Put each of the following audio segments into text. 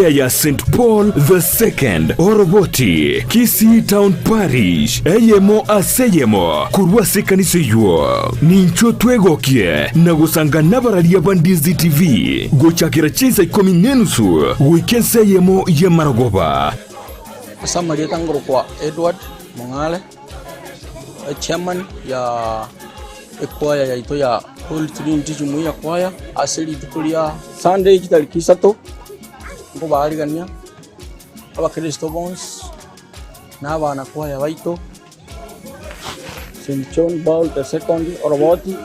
Ya Saint Paul the Second, Oroboti, Kisii Town Parish, eyemo ase eyemo korwa ase ekanisa eyio. Ninchwo twegokie na gosanga nabararia ba Ndizi TV gochakera chinsa ikomi nenusu goika ensa eyemo y'emarogoba. Ase amarieta ngorokwa Edward Mong'are, echairman ya ekwaya yaito ya Holy Trinity Jumuiya Choir ase rituko ria Sunday chitariki isato. Nkobaarigania abakristo bonsi na abanakwaya baito, St. John Paul the Second oroboti,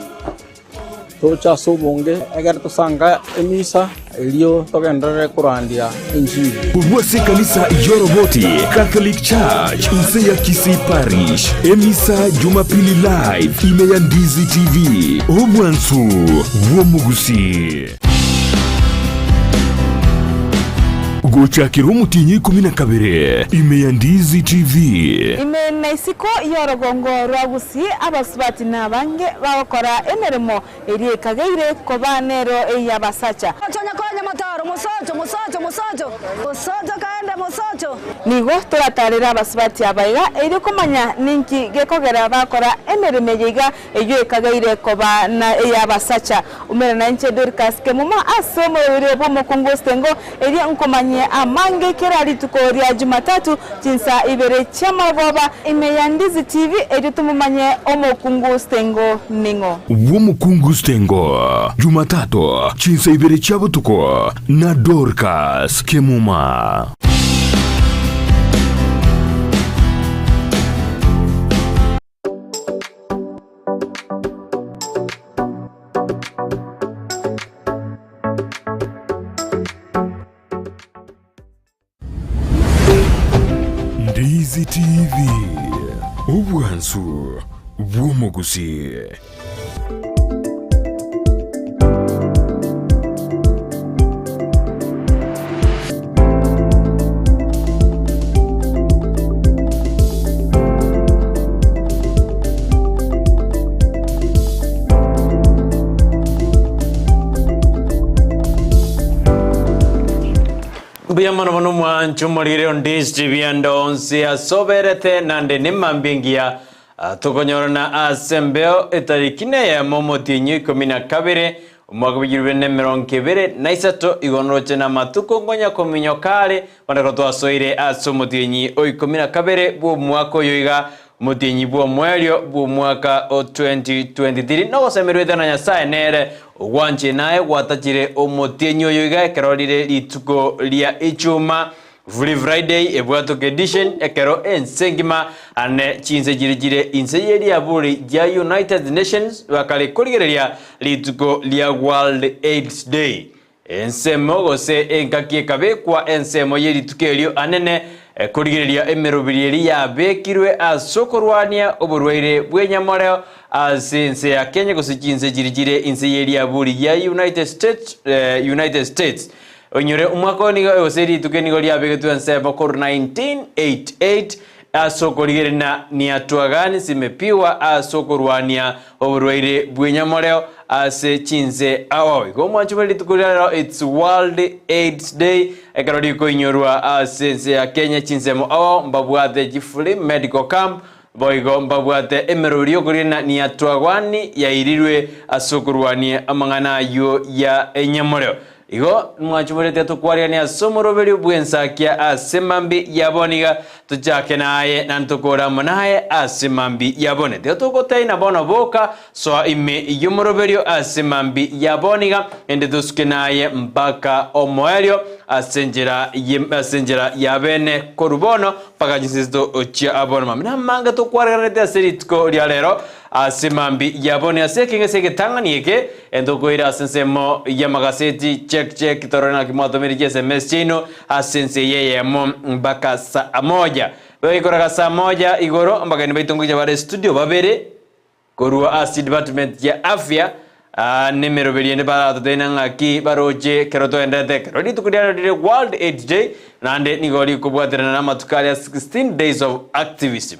toche ase obonge egere tosange emisa erio togenderere korandia enchiri. Korwa ase ekanisa y'oroboti Catholic Church inse ya Kisii Parish, emisa Jumapili live ime ya Ndizi TV, obwansu bw'omogusii. Gochakera omotienyi oikomi na kabere ime ya Ndizi TV. Ime na isiko y'orogongo rwa Gusii abasubati nabange bagokora emeremo eria ekageire koba nero ey'abasacha. Nigo toratarere abasubati aba iga erio komanya ninki gekogera bakora emeremo eye iga Eyio ekageire koba na ey'abasacha. Umera nainche Dorcas Kemuma ase omoroberi bw'omokungu Ostengo, erio nkomanyie amange kera rituko ria Jumatatu chinsa ibere chi'amarogoba ime ya Ndizi TV erio tomomanye omokungu Ostengo ning'o. Bw'omokungu Stengo, Jumatatu chinsa ibere chia botuko na Dorcas Kemuma. Ndizi TV, obwansu bw'omogusii. Mbuya mono mono mwanche omorire onde bianda onsi asoberete nande nemambia engiya Tokonyorana ase embeo etariki neyemo omotienyi o ikomi na kabere, omwaka bw'ebiiro bibere na emerongo ebere, na isato, igo noroche namatuko nkonya kominyoka are, bono ekero twasoire ase omotienyi o ikomi na kabere bw'omwaka oyo iga, omotienyi bw'omoerio bw'omwaka o 2023, nogosemerwete na Nyasae nere ogwanchire naye gwatachire omotienyi oyo iga ekero rire rituko ria ichuma. Free Friday ebwatoka edition ekero ense engima ane chinse chire chire inse ye riaburi ria United Nations bakare korigereria rituko ria World AIDS Day. Ensemo gose engaki ekabekwa ensemo ye rituko erio anene korigereria emeroberi eria yabekirwe ase okorwania oborwaire bw'enyamoreo ase ense ya Kenya gose chinse chire chire inse ye riaburi ria United States, United States. Onyore omwaka oyo nigo gose rituko nigo riabegetwe ensemo korwa 1988 ase okorigereria nihatua gani zimepiwa ase okorwania oborwaire bw'enyamoreo ase chinse ao. Igo omwancho bwe rituko ria rero it's World AIDS Day ekero rikoinyorwa ase ense ya Kenya chinsemo ao mbabwate chifree medical camp boigo mbabwate emeroberi y'okorigereria nihatua gani yairirwe ase okorwania amang'ana ayio ya enyamoreo. Igo mwachiborete tokwariganie ase omoroberio bw'ensakia ase mambia ya bono iga tochake naye na ntokore amo naye ase mambia ya bono. Tiga togoteina bono boka, soa ime y'omoroberio ase mambia ya bono iga, ende tosuke naye mpaka omoerio ase enchera ase enchera ya bene korwa bono mpaka chinseto chia bono. Mambia namange tokwariganete ase rituko ria rero. Ase mambia yabone ase ekeng'ese egetang'ani eke, entokoire ase ensemo y'amagaseti, check check, torore naki mwatomire chi sms chiaino ase ense eye eyemo mpaka saa moja. Baikoraga saa moja igoro, abageni baito ngocha bare studio babere korwa ase department ya afya nemeroberi ende baratoteine ng'aki baroche ekero toenderete ekero rituko riarero rire World AIDS Day, naende nigo rikobwaterana namatuko aria 16 days of activism.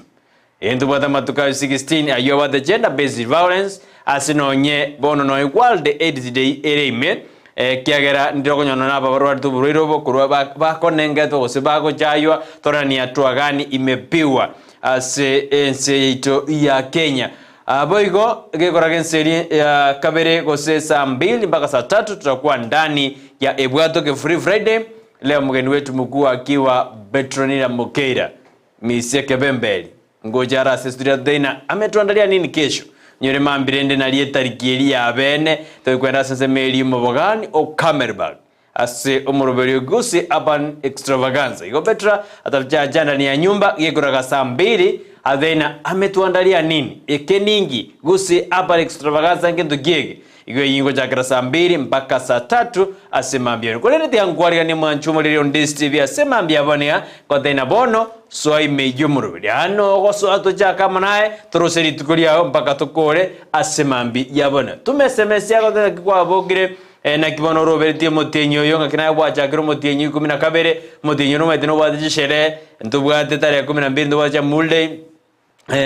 Intobwate amatuko ayo 16 ayio abwate gender based violence ase nonye bono noe World AIDS Day ere ime. Ekiagera ndire okonyora naba barwarete oborwaire obo korwa bakonengetwe gose bagochaywa, torora ni hatua gani imepigwa ase ense yaito ya Kenya. Boigo gekoraga ense eria ya kabere gose saa mbili mpaka saa tatu tutakuwa ndani ya Ebwatoke Free Friday, leo mgeni wetu mkuu akiwa Petronila Mokeira. Misia Kebemberi, ngocha are ase estudio Atheina ametuandaria nini kesho? Nyore mambia rende nario etariki eria ya beene toikwenda ase ensemo eria omobogani o Camelback ase omoroberio Gusii Urban Extravaganza. Igo Petra atachacha ndani ya nyumba gekoraga saa mbili Atheina ametuandaria nini? Eke ninki? Gusii Urban Extravaganza ngento ki eke? Igo eyio ngochakera saa mbili mpaka saa tatu ase mambia ere. Korende tiga nkwariganie mwanche omoriri onde Steve ase mambia abone iga, ngotebi na bono soa ime y'omoroberi. Aa nogosoa tochake amo naye, torose rituko riao mpaka tokore ase mambia yabone. Tuma esemesi yao ng'aki kwabokire, naki bono oroberetie omotienyi oyo, ng'aki naye gwachakire omotienyi o ikomi na kabere, omotienyi oria omanyete nobwate chisherehe, ntobwate tarehe kumi na mbili ntobwate Jamhuri Day,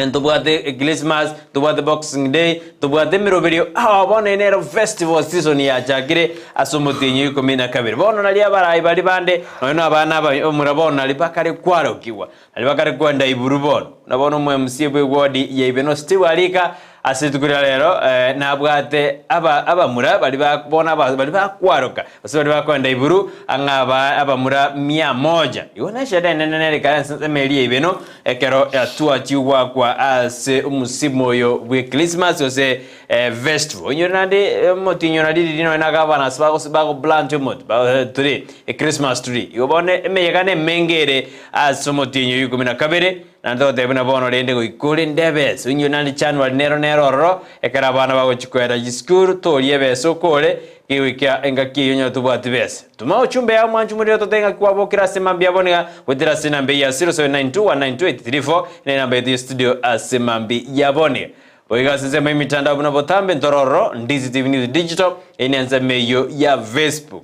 Ntobwate Christmas, ntobwate Boxing Day, ntobwate emeroberio ao bono eye nero festival season yachakire ase omotienyi o ikomi na kabere. Bono nario abarai baria bande nonya na abana aba omura bono nario bakare kwarokigwa, nario bakare kwenda iburu bono. Buna bono omo MCA bwe ward ya Ibeno Steve Arika ase rituko ria rero nabwate aba abamura baria ba bono aba baria bakwaroka gose baria bakoenda iburu ang'e aba abamura mia moja. Igo neshida enene nere ekare ase ensemo eria ya Ibeno Ekero yatwachigwe goakwa ase omosimo oyo bwe Christmas gose festival. Onyore naende omotinyo na ririri nonya na gavana ase bagos bago plant omote ba tree, e Christmas tree. Igo bono emeyega na emenge ere ase omotienyi oyo ikomi na kabere, naende togoteba buna bono rende goika orende ebesa. Onyore naende January nero nere ororo, ekero abana bagochia koenda chisukuru, toria ebesa okore, Gegoika engaki eyio onye tobwati besa. Toma ochumbe yao mwanchu morire otote engaki kwabokire ase mambia abwo niga goetera ase enamba eye ya 0792192834 ne enamba yetu ya studio ase mambi yabo niga. Boigo ase ensemo y'emitandao buna botambe ntororo Ndizi TV News Digital eye ne ensemo eyio ya Facebook.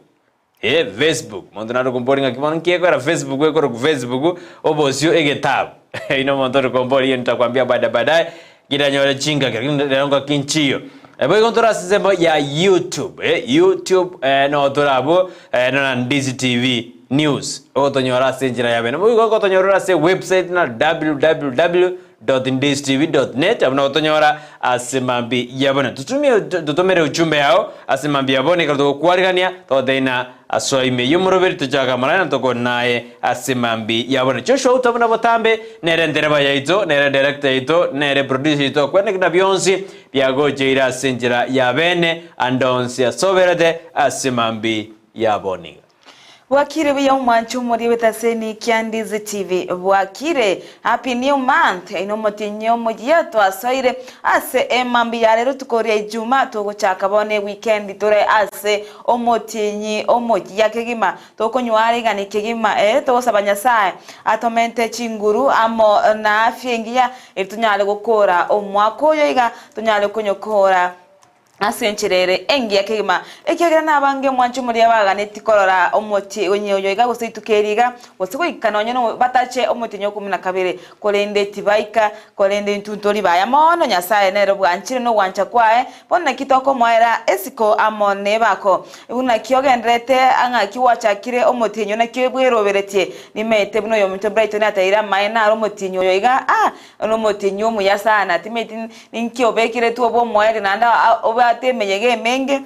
Ee Facebook monto nare okombori ng'aki bono nki ekora Facebook ekorokwa Facebook obosio egetabu. Oyio nomonto ore kombori hiyo nitakwambia baada baadaye Kiranyore chingaki lakini rero ngaki nchiyo. Boigo ntore ase ensemo ya YouTube, eh, YouTube eh, no tore abwo eh, na Ndizi TV News ogotonyora ase enchera ya bene. Boigo ogotonyorera ase website na www.ndizitv.net abwo nogotonyora ase mambi ya bone. Tutumie tutomere ujumbe yao ase mambi ya bone ekero togokwarigania togotebia ng'a Asoa ime y'omoroberi tochake amang'ana na tokore naye ase mambi ya bono. Joshua Outa buna botambe nere entereba yaito, nere director yaito, nere producer yaito okweneki na bionsi biagocheire ase enchera ya bene ande onsi asoberete ase mambi ya boniga. Bwakire buya omwancho omoria bw'etaseni kia Ndizi TV. Bwakire. Happy new month. Ino omotienyi omoyia twasoire ase emambia ya rero rituko ria Ijumaa togochaka bono eweekend tore ase Omotienyi omoyia kegima, tokonywa rigani kegima, ee, togosaba Nyasae atomente chinguru amo na afya engiya, erio tonyare gokora omwaka oyo iga, tonyare konyokoora ase enchera ere engiya kegima. Ekiagera nabange mwanche omoria baganeti korora omotienyi oyo iga, gose rituko eri iga, gose goika nonye no batache omotienyi o ikomi na kabere, korende tibaika, korende intwe ntori baya mono, Nyasae nere bwanchire nogwancha kwaye, Bono naki tokomoera esiko amo nebako? Buna ki ogendererete ng'aki gwachakire omotienyi oo naki bweroberetie? Nimaete buna oyominto Brighton ateire amaene naro omotienyi oyo iga ah nomotienyi omuya sana timaeti ninki obekeretwe obe omoerio naende obwate emeyega emenge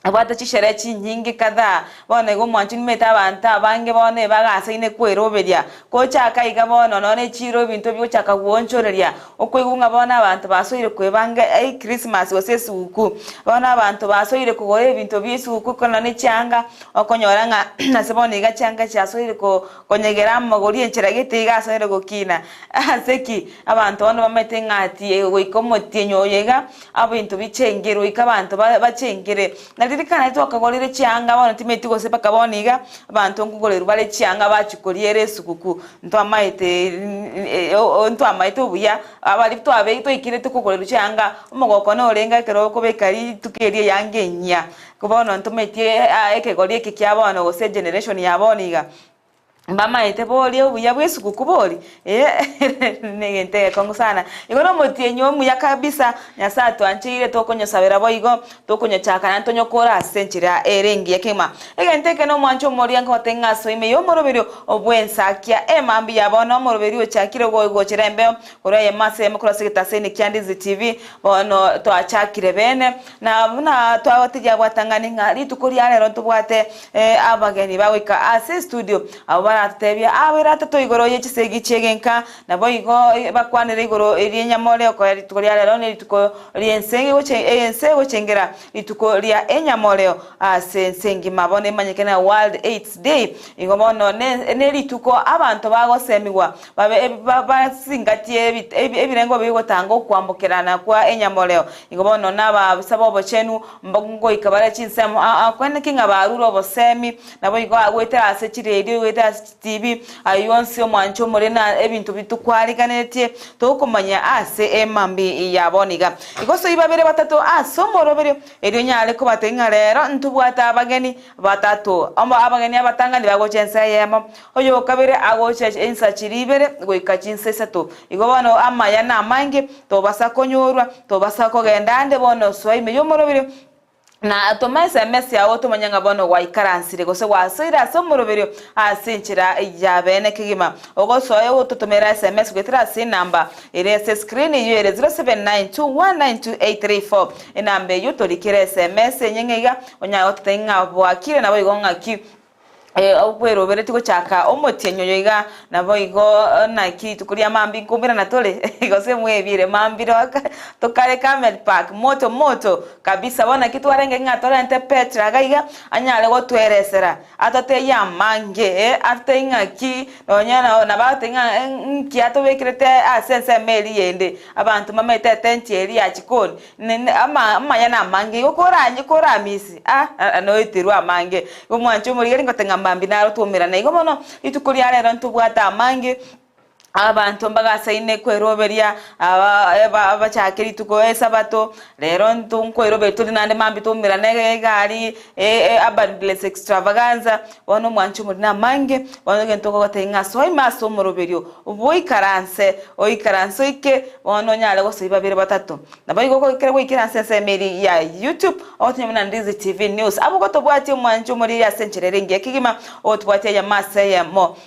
abwate chisherehe chinyinge kadhaa. Bono igo omwancho nimaete abanto abange bono ebagasaine kweroberia Gochaka iga bono, nonya nechiiro ebinto bigochaka gwoonchoreria, okoigwa ng'a bono abanto basoire kwebanga Ekrisimasi gose esuguku. Bono abanto basoire kogora ebinto bi'esuguku korana ne chianga, okonyora ng'a ase bono iga chianga chiasoire ko konyegera amagori enchera gete iga asoire gokina. Ase ki? Abanto bono bamaete ng'a ati goika omotienyi oyo iga, abinto bichengerwe, goika abanto ba bachengere. Na riria kare twakagorire chianga bono timeti gose mpaka bono iga, abanto nkogorerwa bare chianga bachia koriera esuguku, ntwamaete ntwamaete obuya, abaria twabe twaikire tokogorerwa chianga, omogoko norenge ekero okobeka rituko erio eyanga enyia. Ko bono ntomaeti ekegori eke kia bono gose egeneration ya bono iga. Mbamaete borie obuya bw'esuguku bori? Ee, negento egekong'u sana. Igo nomotienyi omuya kabisa, Nyasae atwancheire tokonyosabera boigo, tokonyochaka naende tonyokore ase enchera ere engiya kegima. Egento eke nomwancho omoria nkogotebia ng'a ase ime y'omoroberio bw'ensakia emambia ya bono omoroberio ochakire gochera embeo korwa eyemo ase eyemo korwa ase egetaseni kia Ndizi TV, bono twachakire bene. Na buna twagotegia bwatang'ani ng'a rituko ria rero ntobwate abageni bagoika ase estudio, abwo baratotebie abere atato igoro ye chisegi chi'egenka, naboigo bakwanere igoro ri'enyamore okoya rituko ria rero nerituko ri'ense ense egochengera rituko ria enyamoreo ase ense engima. Bono emanyeke na World AIDS Day. Igo bono nerituko abanto bagosemigwa babe basingatie ebirengo bigotanga okwambokerana kwa enyamoreo. Igo bono nababisa b'obochenu ngoika bare chinsemo kweneki ng'a barure obosemi, naboigo goetera ase chiredio, goetera ase chitibi, ayio onsi omwancho omore na ebinto bitokwariganetie tokomanya ase emambi ya bono iga. Igo soi babere batato ase omoroberio, erio nyare kobatebia ng'a rero ntobwate abageni batato, abageni abatang'ani bagocha ense eyemo, Oyokabere agocha chinsa chiria ibere goika chinsa isato. Igo bono amaya namange, tobasa konyorwa, tobasa kogenda ande bono soa ime y'omoroberio, na toma esemesi yao tomanye ng'a bono gwaikaransire gose gwasoire ase omoroberio ase enchera ya bene kegima. Ogosoa ogototomera esemesi goetera ase enamba ere ase escreen eyio ere 0792192834. Enamba eyio torikere esemesi enyeng'e iga onyare gototebia ng'a bwakire naboigo ng'aki. Okweroberetie gochaka omotienyi oyo iga, naboigo naki rituko ria mambia nkoumberana tore, gose mwebire mambia roka tokare Camel Park moto moto kabisa. Bono naki twarenge ng'a torente Petra iga iga anyare gotweresera atotebie amange atotebie ng'aki nonya nabo agotebia ng'a nki atobekerete ase ensemo eria yende, abanto mbamaete etenti eria ya chikoni. Amaya namange, igo koranye koramisi aa noeterwe amange. Igo mwanche omorigeri ngote ng'a mambia naro twaumerana. Igo bono rituko ria rero ntobwate amange, abanto mbagasaine kweroberia bachake rituko esabato, rero nto nkoeroberia tore naende mambia twaumerane egari Urban Bless Extravaganza, bono omwanche omoriri namange, bono egento okogotebia ng'a soa ime ase omoroberio boikaranse, oikaranse oike. Bono onyare gosoyia babere batato. Naboigo ekero gwaikire ase ensemo eria ya YouTube, ogotonya buna Ndizi TV News. Abwo gotobwatie omwancho omoriri ase enchera ere engiya kegima, ogotobwatia eyemo ase eyemo.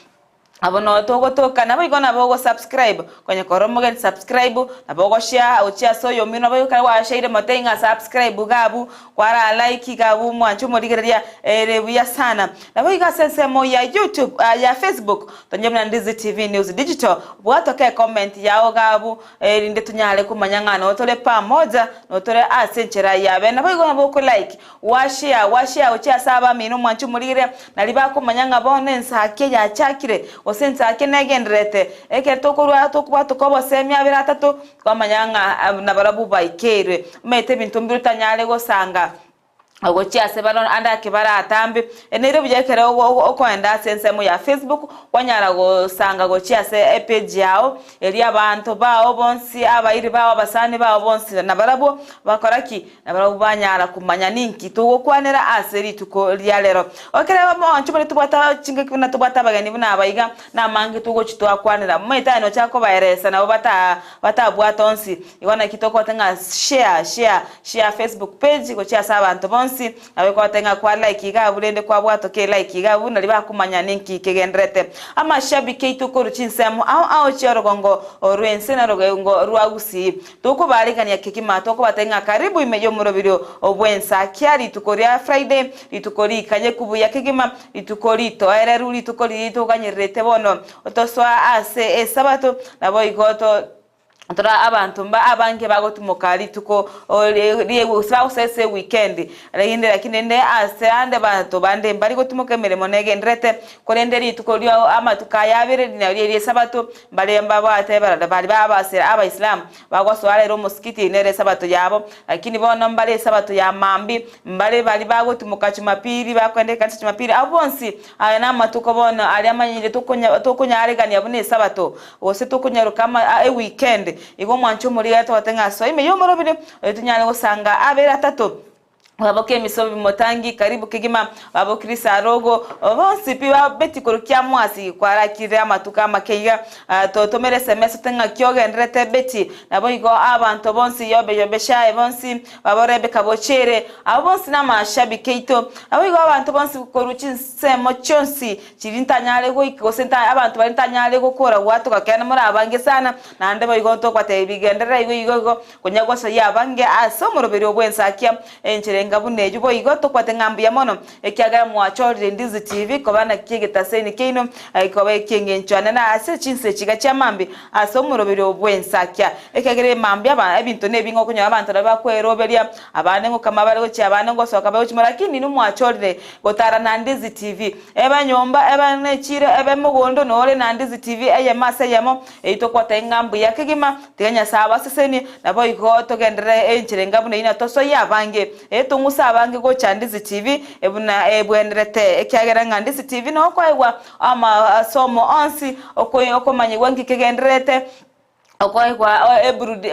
Abwo noo togotoka, naboigo nabo ogo subscribe, konya kore omogeni subscribe, nabo ogo share gochia ase oyomino, naboigo ekero gwa shaire motebie ng'a subscribe iga abwo, kwara like iga abwo omwancho omorigereria ere buya sana. Naboigo ase ensemo ya YouTube, ya Facebook, Tonya buna Ndizi TV News Digital, bwatoka ecomment yao iga abwo erinde tonyare komanya ng'a notore pamoja, notore ase enchera ya bene. Naboigo nabo oko like, gwa share, gwa share gochia ase abamino mwanche omorigere nari bakomanya ng'a bono ensake yachakire gose ensake negendererete. Ekero tokorwa tokobwatoka obosemi abere atato, twamanya ng'a nabarabwo baikeirwe. Omanyete ebinto mbire otanyare gosanga. Gochia ase bare ande ake bare atambe. Nere buya ekero okoenda ase ensemo ya Facebook, kwanyara gosanga gochia ase epage yao, erio abanto bao bonsi, abairi bao, abasani bao bonsi nabarabwo bakora ki? Nabarabwo banyara komanya ninki togokwanera ase rituko ria rero. Ekero omonche baria tobwate chingaki buna tobwate abageni buna aba iga, namange togochi twakwanera. Omanyete aye nochaka kobaeresa nabo bata batabwate onsi. Igo naki tokote ng'a share share share Facebook page gochia ase abanto bonsi, nabo ekote ng'a kwa like iga abwo rende kwabwatoka e like iga abwo nari bakomanya ninki kegendererete. Amashabiki aito korwa chinsemo ao ao chia orogongo rw'ense na orogengo rwa Gusii tokobaarigania kegima tokobatebia ng'a karibu ime y'omoroberio bw'ensakia rituko ria Friday, rituko rikanyeku buya kegima, rituko ritoereru, rituko riria toganyererete bono tosoa ase esabato, naboigo to. Tore abanto mba abange bagotimoka rituko gose bagosoa ase ewikendi, rende lakini rende ase ande abanto bande mbari gotimoka emeremo negendererete, korende rituko ria amatuko aya abere nario ria esabato, mbare mbabwate barabwo baria abasira abaisilamu bagosoa rero omosikiti nere esabato yabo, lakini bono mbare esabato ya mambia, mbare baria bagotimoka chumapili bakoenda ekanisa chumapili, abwo bonsi aya namatuko bono aria amanyire tokonya tokonyaregania buna esabato. Gose tokonyaroka ama eweekend, igo omwancho omorigia togote ng'a soa ime y'omorobiri, oyo tonyare gosanga abere atato. Baboka emisobi motangi karibu kegima, babo Chris Arogo, bonsi pi ba Betty korukia Mwasi kwarakirire amatuko amake iga. Totomere sms ote ng'aki ogenderete Betty, naboigo abanto bonsi Yobe Yobeshae bonsi babo Rebecca Bochere, abwo bonsi namashabiki aito. Naboigo abanto bonsi korwa chinsemo chionsi chiria ntanyare goika gose abanto baria ntanyare gokora gwatoka kende more abange sana, naende boigo ntokobatebia bigenderere igo igo igo. Konya gosoyia abange ase omoroberio bw'ensakia enchera enga buna eyio boigo tokwate ng'a mbuya mono, ekiagera mwachorire Ndizi TV koba naki egetaseni kiaino koba eki'engencho anene ase chinse chiga chia mambia ase omoroberio bw'ensakia. Ekiagera emambia aba ebinto nebinge okonyora abanto nabo bakweroberia, abande ngokama bare gochia abande ngosoka bare gochia lakini inwe mwachorire gotara na Ndizi TV. Ebe nyomba, ebe nechiro, ebe mogondo nore na Ndizi TV eyemo ase eyemo, Eyio tokwatebia ng'a mbuya kegima, tiga Nyasae abasesenie, naboigo togenderere enchera enga buna eyio na tosoyie abange, ee tong'use abange gocha Ndizi TV buna ebwenerete, ekiagera ng'a Ndizi TV nokoegwa amasomo onsi, okomanyigwa nki kegendererete, okoegwa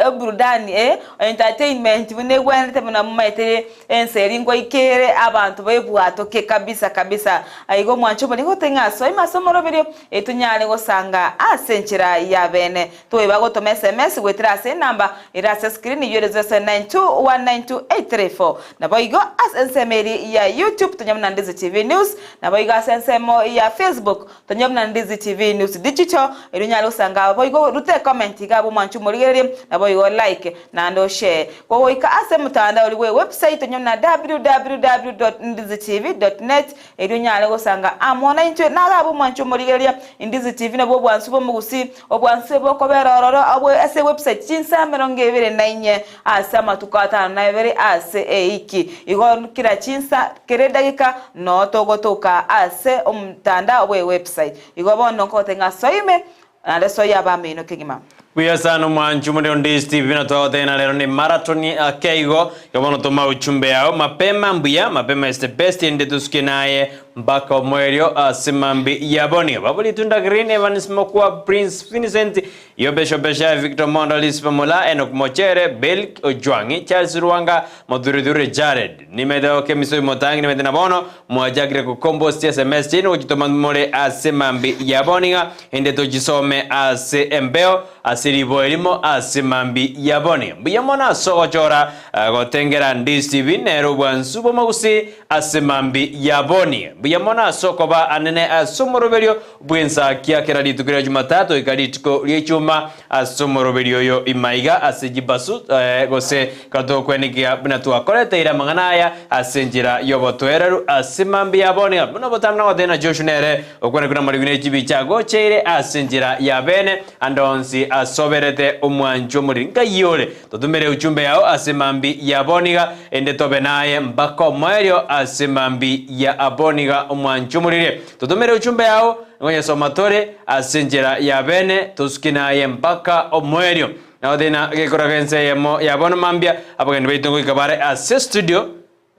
eburudani, ee entertainment buna egwenerete buna momaete ense eria ngoikere abanto baebwatoke kabisa kabisa. Igo omwancho omonene goteba ng'a soa ime ase omoroberio Etonyare gosanga ase enchera y'abeene. Toeba gotoma sms goetera ase enamba ere ase screen eyio ere 0792192834. Naboigo ase ensemo eria ya YouTube tonya buna Ndizi TV News, naboigo ase ensemo ya Facebook tonya buna Ndizi TV News Digital erio onyare gosanga boigo rute ecomment iga abwo omwanchi omorigererie naboigo like naende oshare. Gogoika ase omotandao oria bwe website tonya buna www.ndizitv.net Erio onyare gosanga amo naintwe narabe omwancho omorigereria Indizi TV nabwo obwansu bw'omogusii, obwansu bokobera ororo abwo ase website chinsa 24 ase amatuko atano na abere ase eiki. Igo kera chinsa kera edagika noo togotoka ase omotandao bwe website. Igo bono nkogotebi ng'a soa ime Naende soyia abamino kegima. Buya sana omwanchi omorero Ndizi TV buna twagotebia rero ni marathon ake igo igo bono toma ujumbe yao mapema mbuya mapema is the best ende tosuke naye mpaka omoerio ase mambi ya boni babu ritunda green Evans Mokua Prince Vincent Yobesha Besha Victor Mondo Lispa Mola Enoch Mochere Bill Ojwang'i Charles Ruanga Mothurithure Jared Nimete okemiso motangi nimete na bono Mwachakire gokombosia sms chiaino gochitoma more ase mambi ya boni ng'a inde tochisome ase embeo ase riboa erimo ase mambi ya boni. Mbuya mono ase ogochora gotengera DCB nere obwansu bw'omogusii ase mambi ya boni. Mbuya mono ase okoba anene ase omoroberio bw'ensakia kera rituko ria Jumatatu goika rituko ria Ichuma Ase omoroberio oyo imaiga ase chibasu, gose gatokwenekia buna twakoreteire amang'ana aya ase enchera y'obotoereru ase mambia ya bono, buna obotambe na goteba na Joshua nere okwenekwa namarigu ne chibicha agocheire ase enchera ya bene, ande onsi asoberete omwancho omoriri. Nkai ore? Totomere uchumbe yao ase mambi ya boniga, ende tobe naye mpaka omoerio ase mambi ya aboniga omwancho omoriri. Totomere uchumbe yao Ngonyesoma tore ase enchera ya bene, tosuke naye mpaka omoerio. Nagotebi gekoraga ense eyemo ya bono mambia, abageni baito ngoika bare ase studio,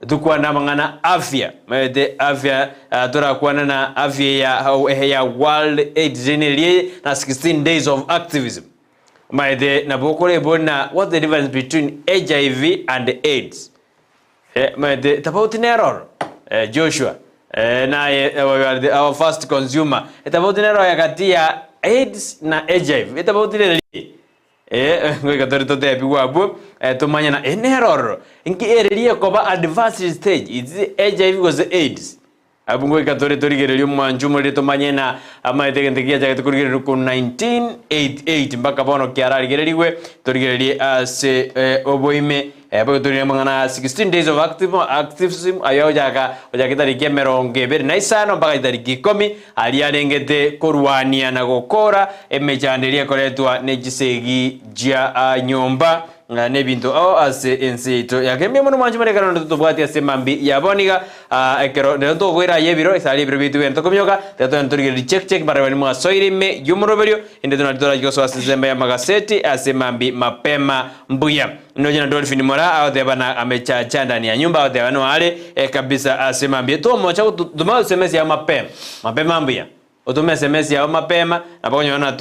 tukwane amang'ana afya. Maete afya torakwane na afya ya ya World AIDS Day neri eye na 16 days of activism. Maete nabo okorebwa na what's the difference between HIV and AIDS? Omanyete tofauti nero oro Joshua naye you are the our first consumer etofauti nero gati ya AIDS na HIV etofauti nere ri ngoika tore totebiwe abwo tomanye na nero ororo inki ereri ekoba advanced stage is it HIV gose AIDS. Abwo ngoika tore torigererie omwancho omorere tomanye na amaete egento eke giachagete korigererigwa korwa 1988 mpaka bono kiararigererigwe torigererie ase oboime boigo torigererie amang'ana a 16 days of active activism aye ochaka gochaka etariki emerongo ebere na isano mpaka chitariki ikomi aria arengete korwania na gokora emechando eria ekoretwa ne chisegi chia nyomba. Ng'a nebinto ao ase ense yaito yakembia mono mwanche more ekero naende totobwati ase emambi ya bono iga aa ekero rero tokoira aye ebiro esare ebiro biaito bigende tokominyoka tiga togende torigererie check check barabwo baria mwasoire ime y'omoroberio inde tonari torachi gosoa ase ensemo y'amagaseti ase emambi mapema mbuya. Nonya na Dolphin Moraa agoteba na amechacha ndani ya nyumba agoteba noare kabisa ase emambi tomocha gotoma esemesi yao mapema mapema mbuya. Otome sms yao mapema, nabo okonyora ng'a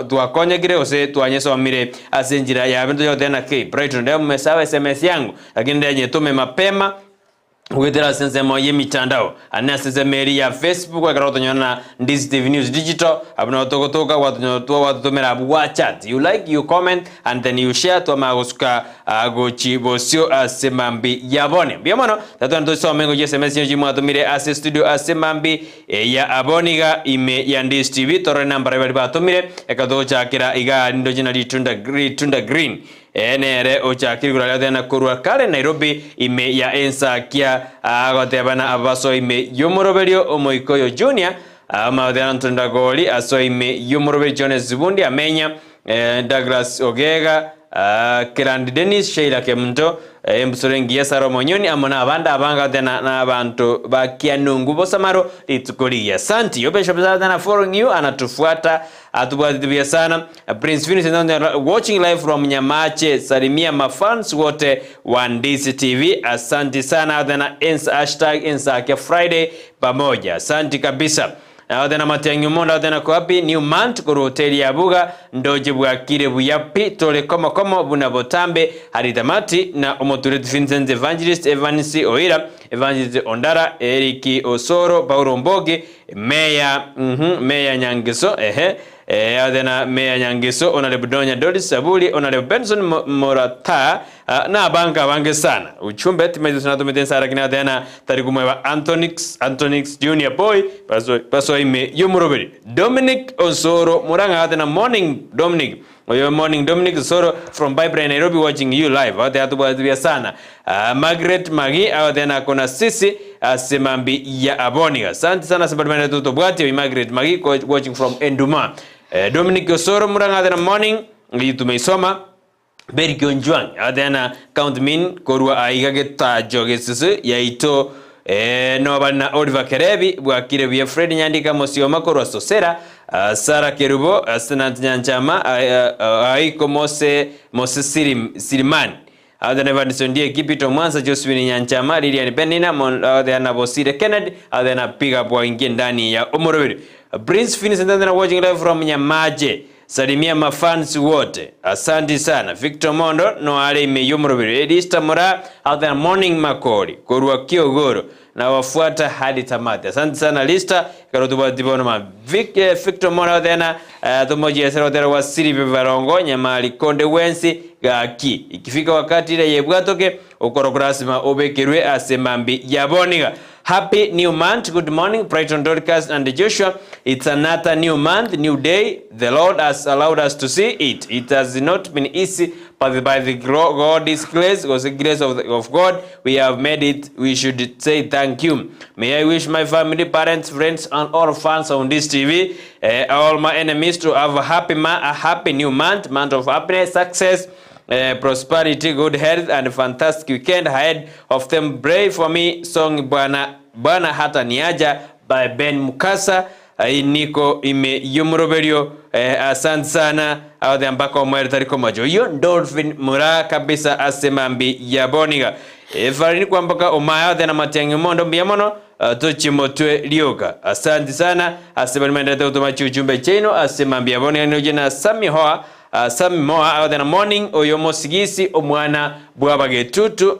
twakonyekire gose twanyesomire ase enchera yabe. Ntonya goteba ng'a kei, Brighton, ndebe omomesawe sms yango, lakini nde nyetome mapema. Goetera ase ensemo y'emitandao, ane ase ensemo eria ya Facebook ekero gotonyora na Ndizi TV News Digital, abwo nabo togotoka gwatonyora gwatotomera abwo gwa chat, you like, you comment and then you share twamanya gosuka gochi bosio ase mambi ya bone. Mbuya mono, tatwende tosome ngochia SMS chinyu chimwatomire ase studio ase mambi ya abone iga ime ya Ndizi TV torore nambara baria batomire ekero togochakera iga rindoche na ritunda ritunda green. Ee, nere ochakire igoro aria goteba korwa kare Nairobi ime ya ensakia agoteba na abasoa ime y'omoroberio omoika oyo Junior amagoteba na Anthony Ndagori asoa ime y'omoroberio Jones Zibundi Amenya Douglas Ogega Kerandi Dennis Sheila Kemunto Embusuro engiya Sarah Omonyoni amo nabande abange agoteba na abanto ba Kianungu Bosamaro rituko rigiya Asanti yo Bishop Zalatan following you anatufuata atubwatete buya sana Prince Vincent Anthony watching live from Nyamache salimia mafans wote wa Ndizi TV asanti sana tena ins hashtag Insake Friday pamoja asanti kabisa tena Matiang'i Omondo tena ko happy new month korwa hoteli ya Buga ndoche bwakire buya pi tore komo komo buna botambe hari tamati na omotureti Vincent Evangelist Evans Oira Evangelist Ondara Eric Osoro Paulo Mbogi Meya mhm Meya Nyangeso ehe Eh, athena Meya Nyangeso, Honorable Donya Doris Saburi, Honorable Benson Morata uh, na abange abange sana. Uchumbe timezo sinatumite nsara kina athena tari kumweba Antonix Antonix Junior Boy paso paso ime yomuroberi Dominic Osoro Murang'a athena morning Dominic Oyo morning Dominic Osoro from Bible Nairobi watching you live. Ate atubwatibia sana. Margaret Magi athena kona sisi asemambi ya aboni. Asante sana sababu tutobwati oyo Margaret Magi watching from Enduma. Dominic Osoro Murang'a athena morning ngi tumeisoma Beri Onjwang athena count min korwa aiga getajo gesese yaito no bana Oliver Kerebi bwakire bia Fred Nyandika Mosioma korwa Sosera Sara Kerubo Senat Nyanchama Aiko Mose Mose Sirim, Sirimani athena Evanson Ndie Kipito Mwansa Josephine Nyanchama Lilian Benina athena Bosire Kennedy athena pick up waingie ndani ya Omorobiri Prince Vincent athena watching live from Nyamaje salimia mafans wote asante sana Victor Mondo no ale ime yomorobiri Elista Mora athena morning makori korwa Kiogoro na wafuata hadi tamati asante sana Lista karotubatibono ma Vic, Victor Mondo athena tumoji esero tera wa Siri Varongo Nyamali Konde Wensi gaki ikifika wakati ile yebwatoke ukorokurasima obekerwe asemambi yaboniga Happy new month. Good morning, Brighton Dorcas and Joshua. It's another new month, new day. The Lord has allowed us to see it. It has not been easy, but by the God's grace, or the grace of, of God, we have made it. We should say thank you. May I wish my family, parents, friends, and all fans on this TV, all my enemies to have a happy, a happy new month, month of happiness, success, prosperity, good health, and fantastic weekend ahead of them. Pray for me, song Bwana Bwana hata niaja by Ben Mukasa. Niko ime yumuroberio. Asante sana awathe ambako mwere tariko majo iyo Dolphin mura kabisa asemambi ya boniga farini kwamboka omaya awathe na matiang'i mondo mbuya mono tuchimotwe lioka asante sana asemani maendelete gutuma chiujumbe chino asemambi ya boniga nioje na Sami Hoa Sami Moa awathe na morning oyo mosigisi omwana bwabagetutu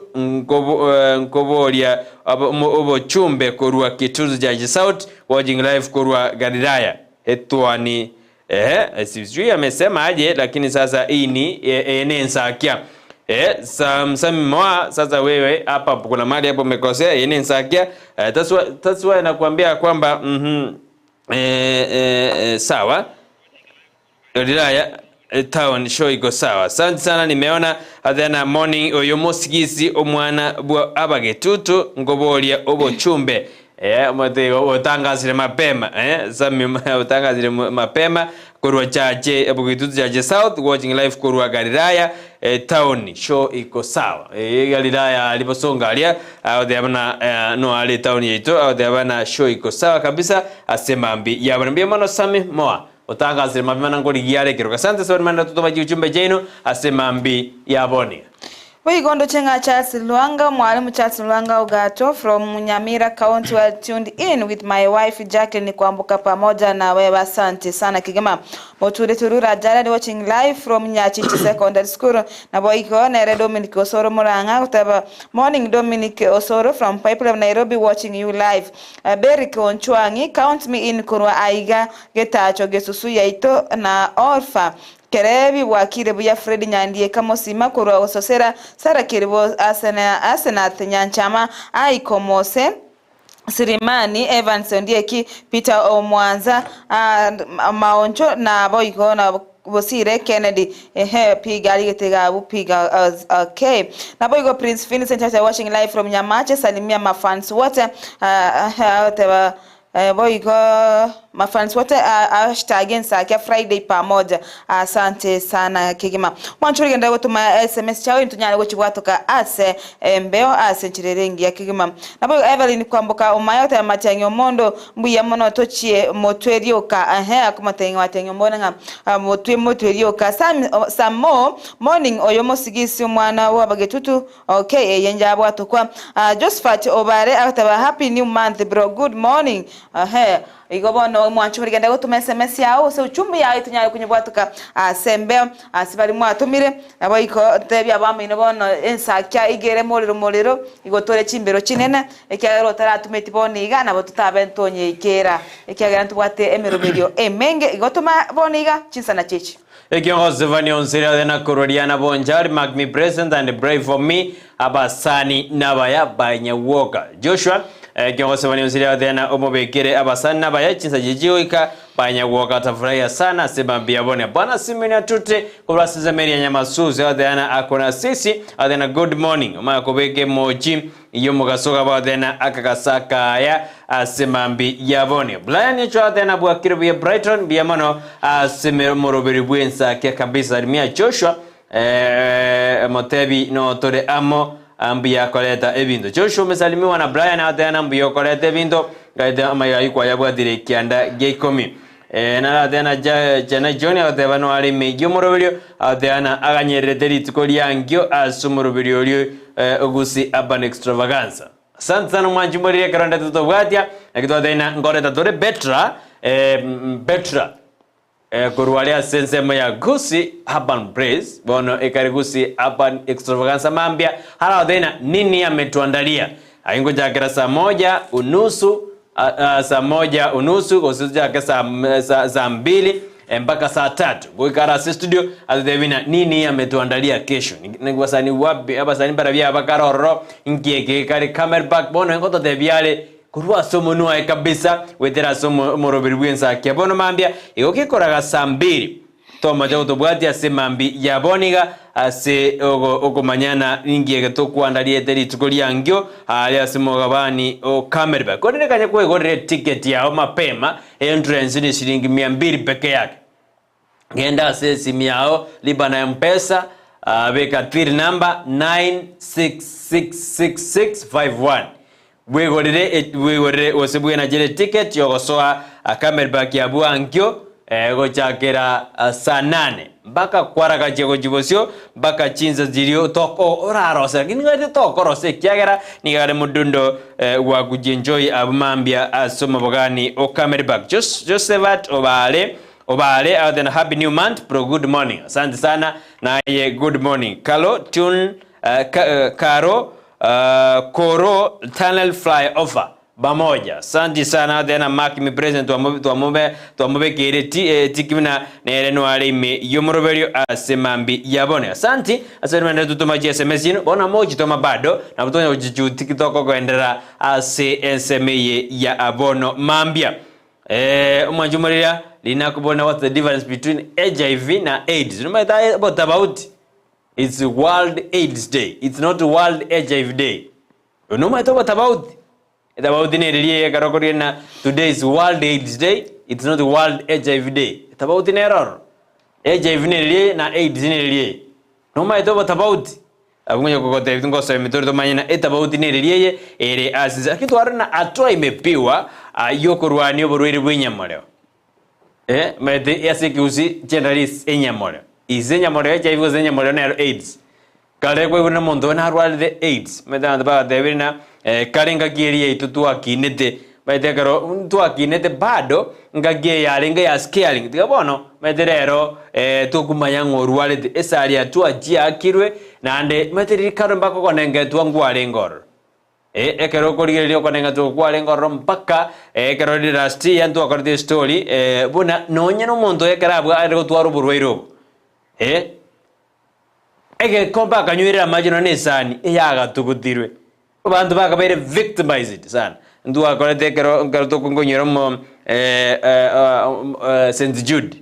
nkoboria obochumbe korwa Kitutu Jaji South watching live korwa Galilaya etwani sijui amesema aje lakini sasa hii ni enensakia Sam Sami Moa sasa wewe hapa kuna mali hapo umekosea enensakia that's why nakwambia kwamba sawa Galilaya town show iko sawa. Asante sana nimeona athena morning oyo mosigisi omwana bwa abagetutu ngoboria obochumbe utangazire mapema sami utangazire mapema korwa chache abagetutu chache South watching live korwa Galilaya town show iko sawa. Galilaya aliposonga alia athena no ali town yetu athena show iko sawa kabisa asema mbi yabambia mono Sami Moa utangazire mapema nangori giarekero. Asante sana manda tutoma jichumbe jeno asema mbi yaboni. Boigo ndoche ng'a Charles Lwanga, Mwalimu Charles Lwanga Ogato from Nyamira County well tuned in with my wife Jacqueline Kwamboka pamoja na wewe asante sana kegima. Moture Turura Jared watching live from Nyachichi Secondary School. Naboigo nere Dominic Osoro Murang'a goteba Morning Dominic Osoro from Pipeline Nairobi watching you live. Berick Onchwang'i count me in korwa aiga Getacho Gesusu yaito na Orpha Kerebi bwakire buya Fred Nyandieka Mosima korwa Gososera Sarah Keribo Asenath Nyanchama Aiko Mose Sirimani Evans Ondieki Peter Omwanza Maoncho na boigo na Bosire Kennedy ehe piga arigete iga abwo piga okay naboigo Prince Vincent Chacha watching live from Nyamache salimia mafans wote agoteba Boigo mafans wote hashtag ensake Friday pamoja asante sana kegima. Mwanche origende gotoma sms chiao intwe tonyare gochibwatoka ase embeo ase enchera ere engiya kegima. Naboigo Evelyn kwamboka omaye agoteba matiang'i omondo mbuya mono tochie motwe rioka ehe akomotebia ng'a matiang'i omondo ng'a motwe motwe rioka Sam Samo morning oyo mosigisi omwana bw'abagetutu Okay eye njabwatokwa. Josephat Obare agateba happy new month bro good morning ehe igo bono mwanche origende gotoma sms yao gose uchumbe yao tonyare konyebwatoka ase embeo ase baria mwatomire nabo igo tebia abamino bono ensakia iga ere morero morero igo tore chimbero chinene ekiagera otaratometi bono iga nabo totabe ntonyeikera ekiagera ntobwate emeroberio emenge igo toma bono iga chinsana chichi. Ekio Zefania onsire ore na korwa riana bonchari, mark me present and pray for me, abasani nabaya banyagwoka. Joshua, ekio Zefania onsire ore na omobekere abasani nabaya chinsa chichigoika banyagwoka atafurahia sana ase mambia bone. Bwana Simeon Atute korwa ase ensemo eria Nyamasusi oteana akona sisi oteana good morning omanye kobeka emoji y'omogaso gaba oteana akagasa akaya ase mambi yabone. Brian Yochwa oteana bwakire buya Brighton mbuya mono ase omoroberi bw'ensakia kabisa. Rimia Joshua eh, motebi notore amo mbuya koreta ebinto. Joshua omesalimiwa na Brian oteana mbuya okoreta ebinto gaete amaiga ayio kwayabwatire ekianda gia ikomi. Eh, narateana Jana John agoteba noare ime y'omoroberio agoteana aganyererete rituko riankio ase omoroberio orio eh, Gusii Urban Extravaganza. Asante sana omwanchi mborire ekero ndete tobwatia naki twatebia ng'a nkoreta tore Betra eh, Betra eh, korwa aria ase ensemo ya Gusii Urban Praise bono ekare Gusii Urban Extravaganza mambia hara agotebia ng'a nini ametuandalia Aye ngochakera saa moja unusu saa moja unusu gose tochake saa saa saa mbili mpaka saa tatu goikara ase studio atotebie ng'a nini ametuandalia kesho Ni basani wapi abasani mbarabwo aba bakare ororo nki eke gekare Camelback bono ngototebia are korwa ase omonwa aye kabisa goetera ase omoroberi bw'ensakia bono mambia igo gekoraga saa mbili Tomocha gotobwatia ase mambi ya bono iga, ase okomanyana ninki eke tokwandariete rituko riankio aaria ase omogabani o Camelback. Korende kanya kwegorera etiketi yao mapema, entrance ne shilingi mia mbili peke yake. Genda ase esimi yao, lipa na Mpesa, beka till number 9666651. Bwegorere bwegorere gose bwenachere eticket yogosoa Camelback abwo ankio gochakera saa nane mpaka kwaragachia gochia bosio mpaka chinsa chiria toko orarose lakini nigo tokorosa ekiagera nigo are modundo gwa kujienjoy abwo mambia ase omobogani o Camelback. Josephat Obare Obare agoteba happy new month bro good morning asante sana naye good morning Kalo tune Karo Koro tunnel fly over bamoja asanti sana agotebi na mark me present twamobekeire tiki buna nere noare ime yomoroberio ase mambi yabone asanti ase rende totoma chi sms chino bono mochitoma bado nabo tonya gochichu tiktok okoenderera ase ensemo eye ya bono mambia omwanchi omoriri rinakobona what's the difference between HIV na AIDS nomanyete obotabauti It's world AIDS day, it's not world HIV day. Nomanyete obotabauti? Etabauti neriria eye ekero okoria ng'a today is world AIDS day, it's not world HIV day. Etabauti nere ororo. HIV neriria eye na AIDS neriria eye. Nomanyete obotabauti? Abwo ngonya kogotebia tingosomia tore tomanye ng'a etabauti neriria eye ere ase ense. Lakini twarora ng'a hatua imepewa yokorwania oborwaire bwa enyamoreo. Omanyete ase ekegusii chenrari ase enyamoreo. Ise enyamoreo HIV gose enyamoreo nero AIDS. Kare kwaigure na omonto oyo narwarete AIDS, omanyete abanto bagatebire ng'a kare engaki eria yaito twakinete, omanyete ekero twakinete bado engaki eye yarenge ya scaring, tiga bono omanyete rero tokomanya ng'a orwarete, esari ya twachiakirwe naende omanyete riria kare mpaka okonengetwa nkwarenge ororo. Ekero okorigereria okonengetwa okwo kwarenge ororo mpaka ekero rire last year ntwakorete estory buna nonye na omonto oyo ekero abwo are gotwara oborwaire obo. Egekombe akanywerera amache nonya na esani eyagatugutirwe. Abanto bakabeire victimized sana. Ntwakorete ekero ekero tokonyora omo St. Jude,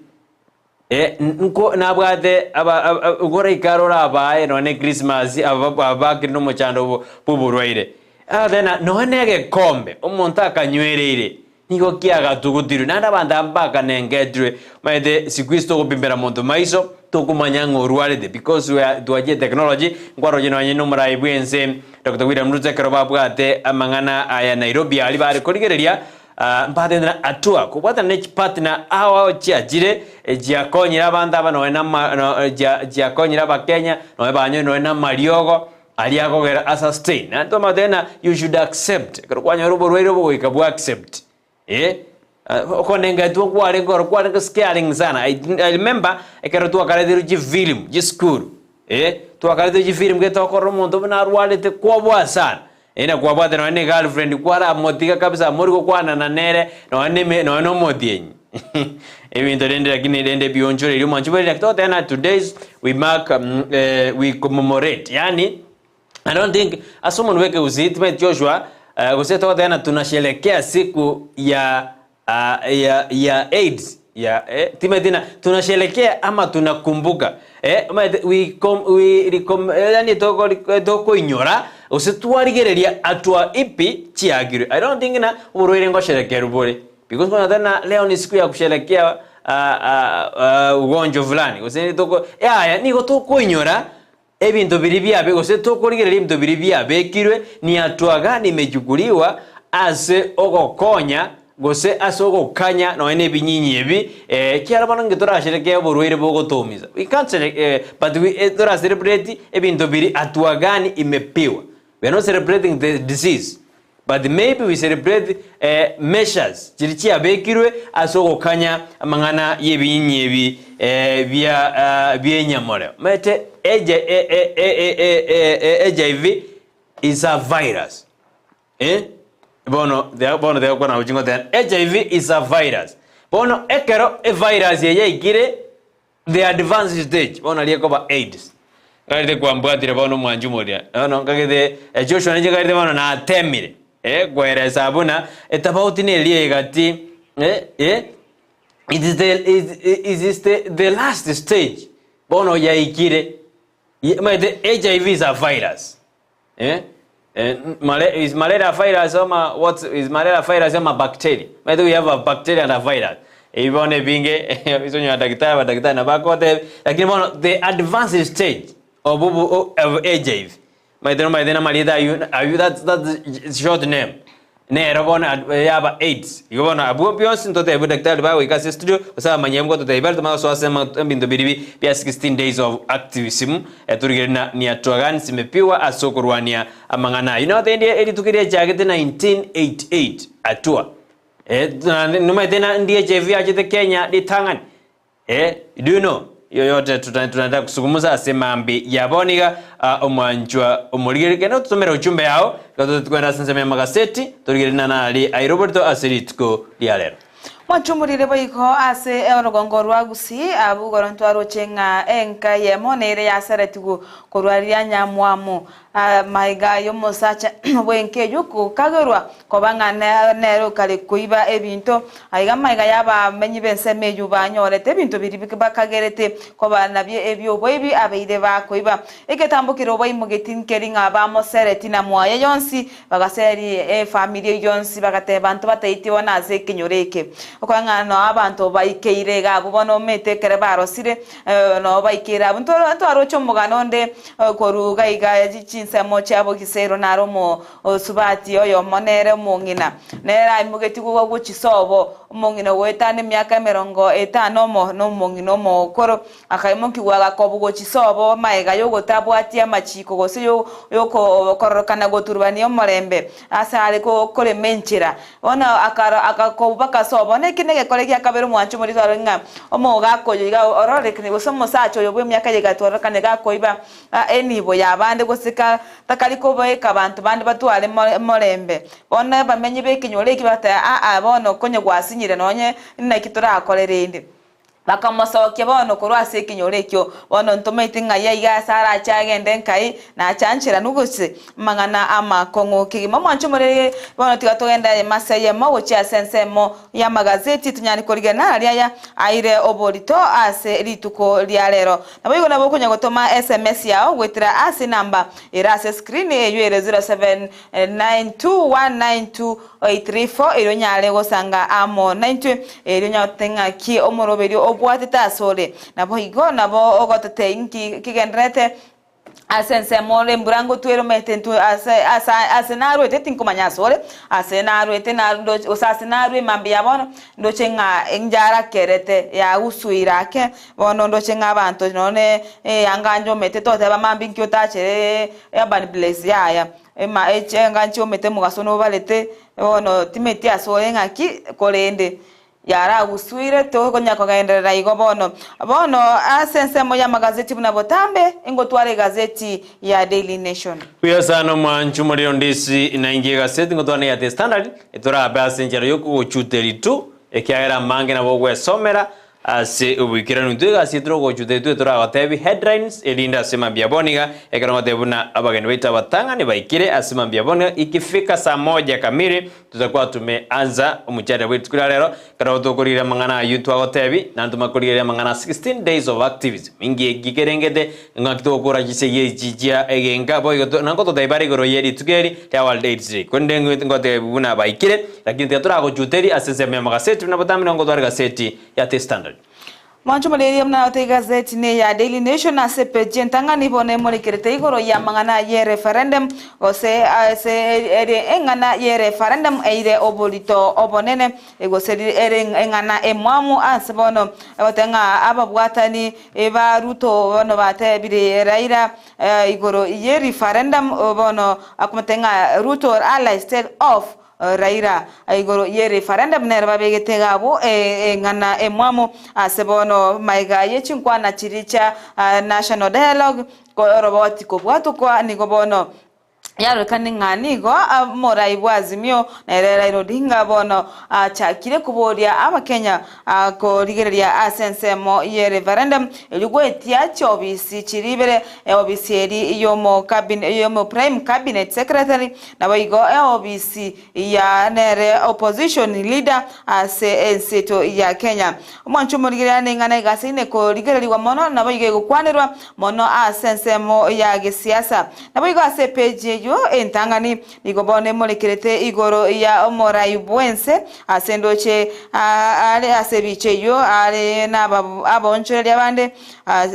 nko nabwate aba aba goraika arore abaye nonya na echristmas aba abakire na omochando bwo oborwaire. Agateba ng'a nonya na egekombe omonto akanywereire Nigo kiagatugutirwe, naende abanto aba bakanengetirwe. Omanyete siku hizi togopimbera monto maiso, tokomanya ng'a orwarete because we are twachire technology, nkwaroche nonye na omorai bwense Doctor William Ruto ekero babwate amang'ana aya Nairobi aria bare korigereria mbatente na hatua kobwatana ne chipartner ao ao chiachire chiakonyire abanto aba nonye na ama no chia chiakonyire abakenya nonye banyore nonye na amariogo Aria akogera a sustain. Naende twamanya ng'a you should accept. Ekero kwanyora oborwaire obo goika bwa accept. Eh, okonengetwa kwarenge oro kwarenge scaring sana. I, I remember ekero twakareterwe chifilimu chisukuru, eh, twakareterwe chifilimu gete tokorora omonto buna arwarete kwoboa sana. Eh, na kwabwate nonye na egirlfriend kwaramotiga kabisa mori gokwanana nere nonye na eme nonye na omotienyi. Ebinto rende lakini rende bionchoreria omwanchi bwe riria togoteba ng'a todays we mark we commemorate yaani I don't think ase omonwe bwa ekegusii timanyeti Joshua gose togoteba ng'a tunasherekea siku ya ya ya AIDS ya timanyeti ng'a tunasherekea ama tunakumbuka omanyete we com we recom yaani toko tokoinyora gose twarigereria hatua ipi chiagirwe I don't think ng'a oborwaire ngosherekerwa bore. Because bono tari leo ni siku ya kusherekea ugonjwa fulani gose toko yaya nigo tokoinyora ebinto biria biabe gose tokorigereria ebinto biria biabekirwe ni hatua gani imechukuliwa ase ogokonya gose ase ogokanya nonya na ebinyinyi ebi ekiagera bono inki torasherekee oborwaire bogotoumisa we can't shere but we tora celebrate ebinto biria hatua gani imepiwa we are not celebrating the disease. But maybe we celebrate measures chiria chiabekirwe ase ogokanya amang'ana y'ebinyinyi ebi bia bi'enyamoreo. Omanyete HIV is a virus eh, bono bono tiga gokwana gochia ngoteba HIV is a virus. Bono ekero evirus eye yaikire The advanced stage, bono aria ekoba AIDS. Nkarete kwambwatire bono omwanchi omoria. Bono nkagete eh, Joshua ninche nkarete bono natemire eh, koeresa buna etafauti neria egati eh, eh, it is the, it, it is the, the last stage bono yaikire. Omanyete HIV is a virus. Eh, eh, male, is malaria virus ama what is malaria virus ama bacteria? By the way, we have a bacteria and a virus. Ebi bono ebinge isonyora daktari abadaktari nabo bagotebia lakini bono the advanced stage of obo of HIV maete nomaete na amarieta aywo aywo that's that's short name nero bono ad yaba AIDS. Igo bono abwo bionsi ntotebiwe daktari bagoika ase estudio gose abamanyia ngototebia bare tomanye gosoa ase ama ebinto biria bi bia 16 days of activism Eturigere na niatua gani simepiwa ase okorwania amang'ana ayio. Nagotebi rituko riachagete 1988 atua. Eh, nomanyete na ndi HIV yachete Kenya ritang'ani. Eh, do you know? Yoyote tunataka kusungumuza ase mambi ya bono iga omwanchwa omorigeri kende ototomere ujumbe yao iga tote ase ensemo ya magaseti torigererie na nari airoborito ase rituko ria rero. Mwachumurire boigo ase orogongo rwa Gusii, abwo igoro ntwaroche ng'a enka eyemo nere yaseretigwe korwa riria nyamwamu. Amaiga y'omosacha bw'enka eyio kokagerwa koba ng'a nere okare koiba ebinto. Aiga amaiga y'abamenyi b'ensemo eyio banyorete ebinto biria bakagerete koba nabio ebi'oboibi abeire bakoiba. Egetambo keria obaimogeti nkeri ng'a bamosereti na mwaye yonsi Bagaseria efamiri eyio yonsi, bagateba, Ntobateiti bono ase ekenyoro eke. Okore ng'a noo abanto baikeire iga abwo bono omanyete ekere barosire noo baikeire abwo. Ntoro ntwaroche omogano onde korwa iga iga chinsemo chia bogisero naro omo osubati oyomo nere omong'ina, nere aimogetigwe gochia sobo, omong'ina ogoetana emiaka emerongo etano omo, na omong'ina omokoro, Akaimokigwa agakobwa gochia sobo magega y'ogotabwatia amachiko gose y'okororokana goturubania omorembe ase are korema enchera. Bono agakobwa mpaka sobo. Neki negekore gia kabere omwancho omorito arore ng'a omogaka oyo iga ororekane gose omosacha oyo bw'emiaka eye igatwarorokane gakoiba enibo y'abande gose takari kobaika abanto bande batware morembe. Bono abamenyi b'ekenyoro eki bagateba, Aa, bono konya gwasinyire nonye naki torakore rende. Bakamosokia bono korwa ase ekenyoro ekio. Bono ntomaete ng'ai aiga ase arache agende nkai, nachancheranwe gose amang'ana amakong'u kegima. Omwanche omorere, bono tiga togende aye mase eyemo gochia ase ensemo y'amagazeti, tonyare korigena aria aya aire oborito ase rituko ria rero. Naboigo nabo okonya gotoma sms yao goetera ase enamba ere ase screen eyio ere 0792192834 erio onyare gosanga amo naintwe erio onyare ng'aki omoroberio obwatete asore. Naboigo nabo ogototebia inki kegendererete ase ensemo ore embura ngotwere omanyete intwe ase ase ase narwete tinkomanya asore, ase narwete ndoche gose ase narwe emambia ya bono, ndoche ng'a enjara kerete yagusuire ake, bono ndoche ng'a abanto nonye eyanga njomete toteba mambia inki otachere urban place yaya, ema echenga nchiomete omogaso nobarete, bono timeti asore ng'aki korende yaragusuire tokonya kogenderera igo bono. Bono ase ensemo y'amagazeti buna botambe, ingotwara egazeti ya Daily Nation. Buya sana omwancho omorero ndisi nainche egaseti ngotwara neya The Standard etorabe ase enchera yokogochuteri tu ekiagera amange nabo ogwesomera Ase oboikeranu intwe egasi etore ogochuta intwe toragotebi headlines erinde ase mambia bono iga ekero ngotebia buna abageni baito abatang'ani baikire ase mambia bono iga ikifika saa moja kamili tutakuwa tumeanza omochada bwe rituko ria rero ekero tokorigereria amang'ana ayio twagotebi naende tomanye korigereria amang'ana 16 days of activism inki eki kerengete ng'aki togokora chisegi echi chia egenka boigo to nabo ngototebi bare igoro ye rituko eri ria world aids day korende ngotebi buna baikire Lakini tiga toragochuterie ase ensemo y'amagaseti buna botambe nigo ngotwara egaseti ya The Standard. Mwanche omoreri buna nagote egazeti ne ya Daily Nation ase epeji entang'ani bono emorekerete igoro y'amang'ana ye referendum gose ase ere eng'ana ye referendum eire oborito obonene gose ere eng'ana emwamu ase bono egoteba ng'a ababwatani ba Ruto bono batebire Raila igoro ye referendum bono akomotebia ng'a Ruto allies tell off Raila igoro ye referendum nere babegete iga abwo eng'ana emwamu ase bono maiga ye chinkwana chiria chia National Dialogue oroboti kobwatokwa nigo bono yarorekane ng'a nigo omorai bwa Azimio nere Raila Odinga bono achakire koboria abakenya Korigereria ase ensemo ye referendum erio goetia chiobisi chiria ibere, eobisi eri y'omo y'omo prime cabinet secretary naboigo eobisi ya nere opposition leader ase enseto ya Kenya. Omwancho omorigereria neng'ana egasaine korigererigwa mono naboigo egokwanerwa mono ase ensemo ya gesiasa. Naboigo ase epeji eyio entang'ani Nigo bono emorekerete igoro ya omorai bw'ense ase endoche are ase ebicha eyio are nabaonchoreria bande,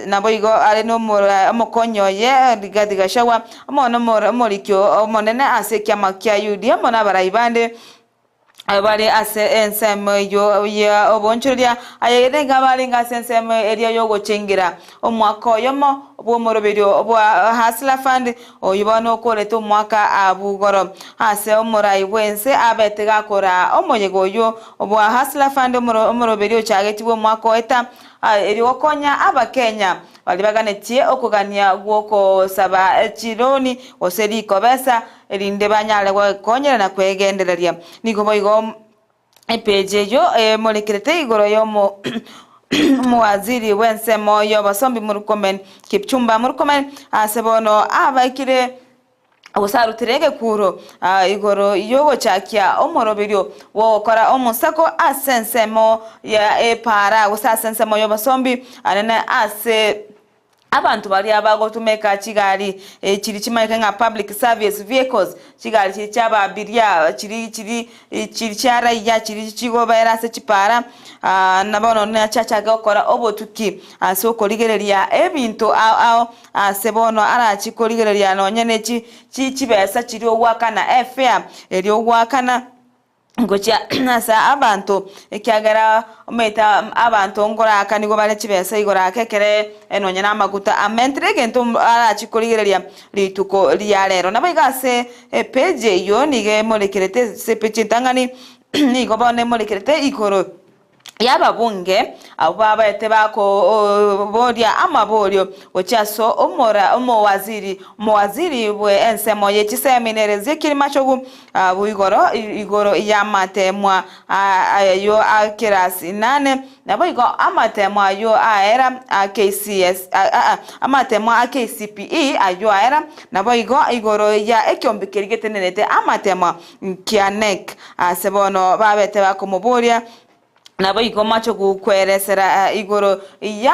naboigo are nomokonyi oye Rigathi Gachagua, amo nomoriki omonene ase ekiama kia UDA amo nabarai bande bare ase ensemo eyio y'oboonchoreria. Aye nigo abarenge ase ensemo eria y'ogochengera omwaka oyomo bw'omoroberio bwa Hustler Fund, oyio bono okorete omwaka abwo igoro. Ase omorai bw'ense abete gakoraa omoyega oyio bwa Hustler Fund omoroberio ochagetigwe omwaka oeta erio gokonya Abakenya baria baganetie okogania gw'okosaba chironi gose rikobesa erinde banyare gwekonyera na kwegendereria. Nigo boigo epeji eyio emorekerete igoro y'omowaziri bw'ensemo y'obosombi Murkomen Kipchumba Murkomen ase bono abaikire gose arutire egekuro igoro y'ogochakia omoroberio bw'ogokora omosako ase ensemo ya epaara gose ase ensemo y'obosombi anene ase. Abanto baria bagotumeka chigari chiri chimaete ng'a public service vehicles, chigari chiri chi'ababiria chiri chiri chiri chia raia chiri chigobera ase chipara, na bono nachachake gokora obotuki ase okorigereria ebinto ao ao ase bono arachi korigereria nonye ne chi chi chibesa chiria ogoakana efare eria ogoakana. Ngochia ase abanto, ekiagera omanyete abanto nkoraka nigo bare chibesa igoro ake ekere nonya na amaguta amentire egento arachie korigereria rituko ria rero. Naboigo ase epage eyio nigo emorekerete ase epage entang'ani nigo bono emorekerete igoro. y'ababunge abwo babaete bakoboria amaborio gochia ase omora omowaziri omowaziri bwe ensemo ye chisemi nere Ezekiel Machogu abwo igoro igoro y'amatemwa ayio a kerasi inane naboigo amatemwa ayio aera a KCS amatemwa a KCPE ayio aera naboigo igoro ya ekiombe keria getenerete amatemwa Kia NEC. Ase bono babete bakomoboria, Naboigo moche gokweresera igoro ya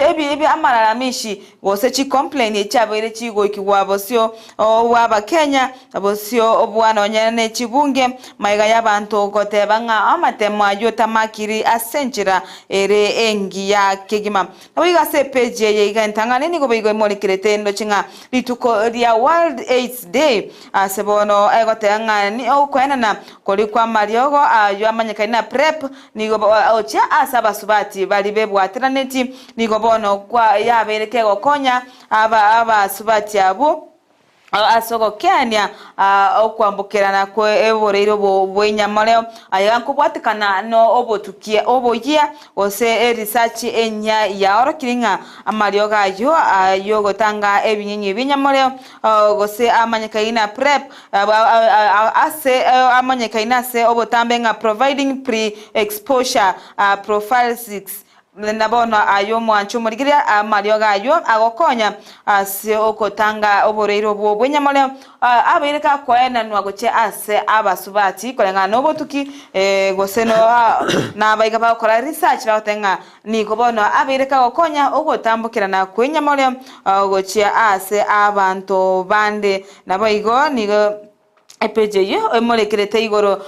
ebi amalalamishi gose chicomplain echiabeire chigoikigwa bosio bw'Abakenya, bosio bwa nonya ne chibunge, magega y'abanto goteba ng'a amatemo ayio tamakiri ase enchera ere engiya kegima. Naboigo ase epeji eye iga entang'ani nigo boigo emorekerete ndoche ng'a rituko ria World AIDS Day ase bono egoteba ng'a ni okoenana koria kw'amariogo ayio amanyekaine na PrEP nigo gochia ase abasubati baria bebwateranetie nigo bono kwa yabeire kegokonya aba abasubati abwo Ase ogokeania okwambokerana kw'oboreiri obo bw'enyamoreo, aiga nkobwatekana nobotukia oboyia, gose erisachi enyia yaorokirie ng'a amariogo ayio ay'ogotanga ebinyinyi bi'enyamoreo, gose amanyekaine na PrEP, ase amanyekaine ase obotambe ng'a Providing Pre-Exposure Prophylaxis, Na bono aye omwanche omorigereria amariogo ayio agokonya ase ogotanga oboreiri obwo bw'enyamoreo, abeire gakoenanwa gochia ase abasubati koreng'ana nobotuki, gose nabaiga bagokora research bagoteba ng'a nigo bono abeire kagokonya ogotambokerana kw'enyamoreo gochia ase abanto bande. Naboigo nigo. Epeji eyio emorekerete igoro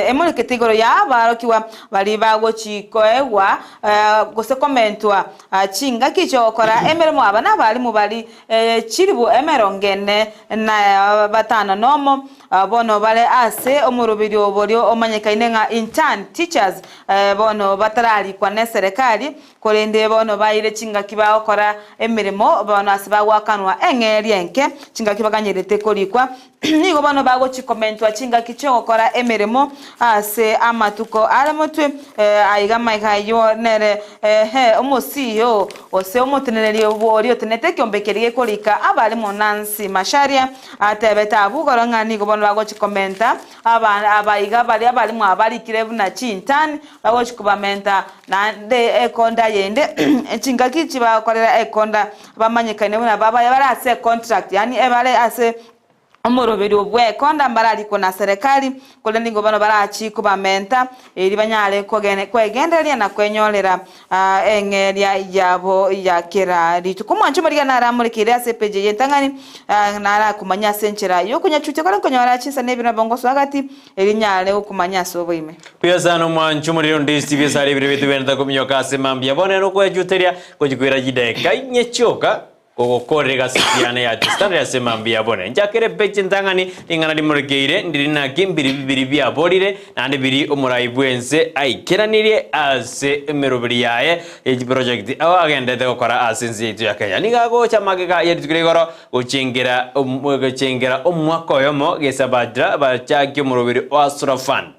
emorekete igoro y'abarokigwa baria bagochi koegwa gose komentwa chingaki chi'ogokora emeremo. Aba nabalimu baria chilifu emerongo ene na batano nomo, bono bare ase omoroberio boria omanyekaine ng'a intern teachers, bono batararikwa neserekari, Korende bono baeire chingaki bagokora emeremo, bono ase bagoakanwa eng'eria enke, chingaki baganyerete korikwa, nigo bono bagochikomentwa chingaki chi'ogokora emeremo ase amatuko are motwe. Aiga amaiga ayio nere omosiyo gose omoteneneri oria otenenete ekeombe keria gekorika abarimo Nancy Macharia atebete abwo igoro ng'a nigo bono bagochikomenta abaiga baria abarimo abarikire buna chintern Bagochia kobamenta naende ekonda yende, chingaki chibakorera ekonda bamanyekane buna babaye bare ase econtract, yaani ebare ase omoroberio bw'ekonda mbararikwe na serikali, korende nigo bono barachie kobamenta erio banyare kogene kwegendereria na kwenyorera eng'eria yabo ya kera rituko. Omwancho omorigia naramorekeire ase epeji eye entang'ani, narakomanye ase enchera yokonyachutia kore nkonyora chinsa na ebiro nabo ngosoa gati, Erio nyare gokomanya ase oboime. Buya sana omwancho omorero ndisi biesare ebiro bietu bende takominyoka ase mambia bono ere okwejuteria gochia koira chidakika inye chioka gogokorera egaseti yane ya Standard ase mambia bono nchakere page entang'ani ring'ana rimorekeire ndiri naki mbiri bibiri biaborire naende biri omorai bwense aikeranirie ase emeroberi yaye ye chiproject ao agendete gokora ase ense yaito ya Kenya nigo agocha magega ye rituko ria igoro Gochengera gochengera omwaka oyomo Gesabadra bachakie omoroberi o Asura Fund.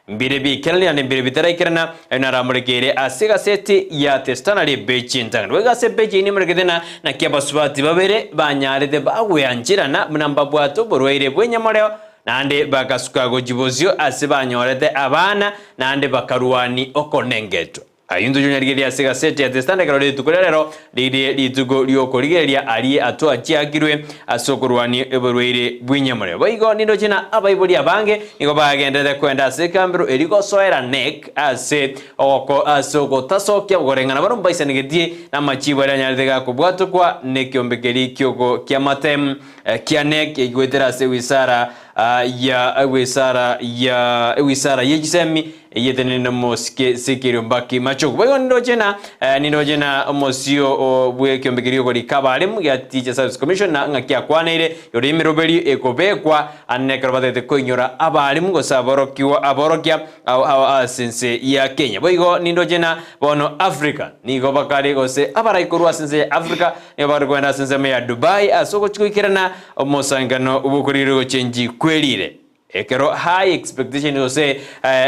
Mbire biikerani naende mbire bitaraikerana, ayio naramorekeire ase egaseti ya The Standard epeji entang'ani. Boigo ase epeji eyio nemorekete ng'a naki abasubati babere banyarete bagweancherana buna mbabwate oborwaire bw'enyamoreo, naende bagasuka gochia bosio ase banyorete abana, naende bakarwania okonengetwa. Ayio ntoche onyarigererie ase egaseti ya The Standard ekero rituko ria rero rire rituko ri'okorigereria aria atwachiakirwe ase okorwania oborwaire bw'enyamorero. Boigo nindoche na abaibori abange nigo bagenderete kwenda ase ekambero eria gosoera NEC ase ogoko ase ogotasokia koreng'ana barabwo mbaisanegetie namachibo aria anyarete gakobwatokwa nekiombe keria ki'oko ki'amatemu kia NEC goetera ase ewizara ya ewizara ya ewizara ye chisemi eyetenenire nomosike Sekerio Mbaki Machogu. Boigo nindoche na nindoche na omosio o bw'ekiombe keria okorika abarimu gia Teacher Service Commission na ng'aki akwaneire igoro y'emeroberio ekobekwa ande nekero batagete koinyora abarimu gose aborokigwa aborokia ao ao ase ense ya Kenya. Boigo nindoche na bono Africa nigo bakare gose abarai korwa ase ense ya Africa nigo bakare kogenda ase ensemo ya Dubai ase ogochia goikerana omosangererano bw'okorigereria gochenji kwerire. Ekero high expectations gose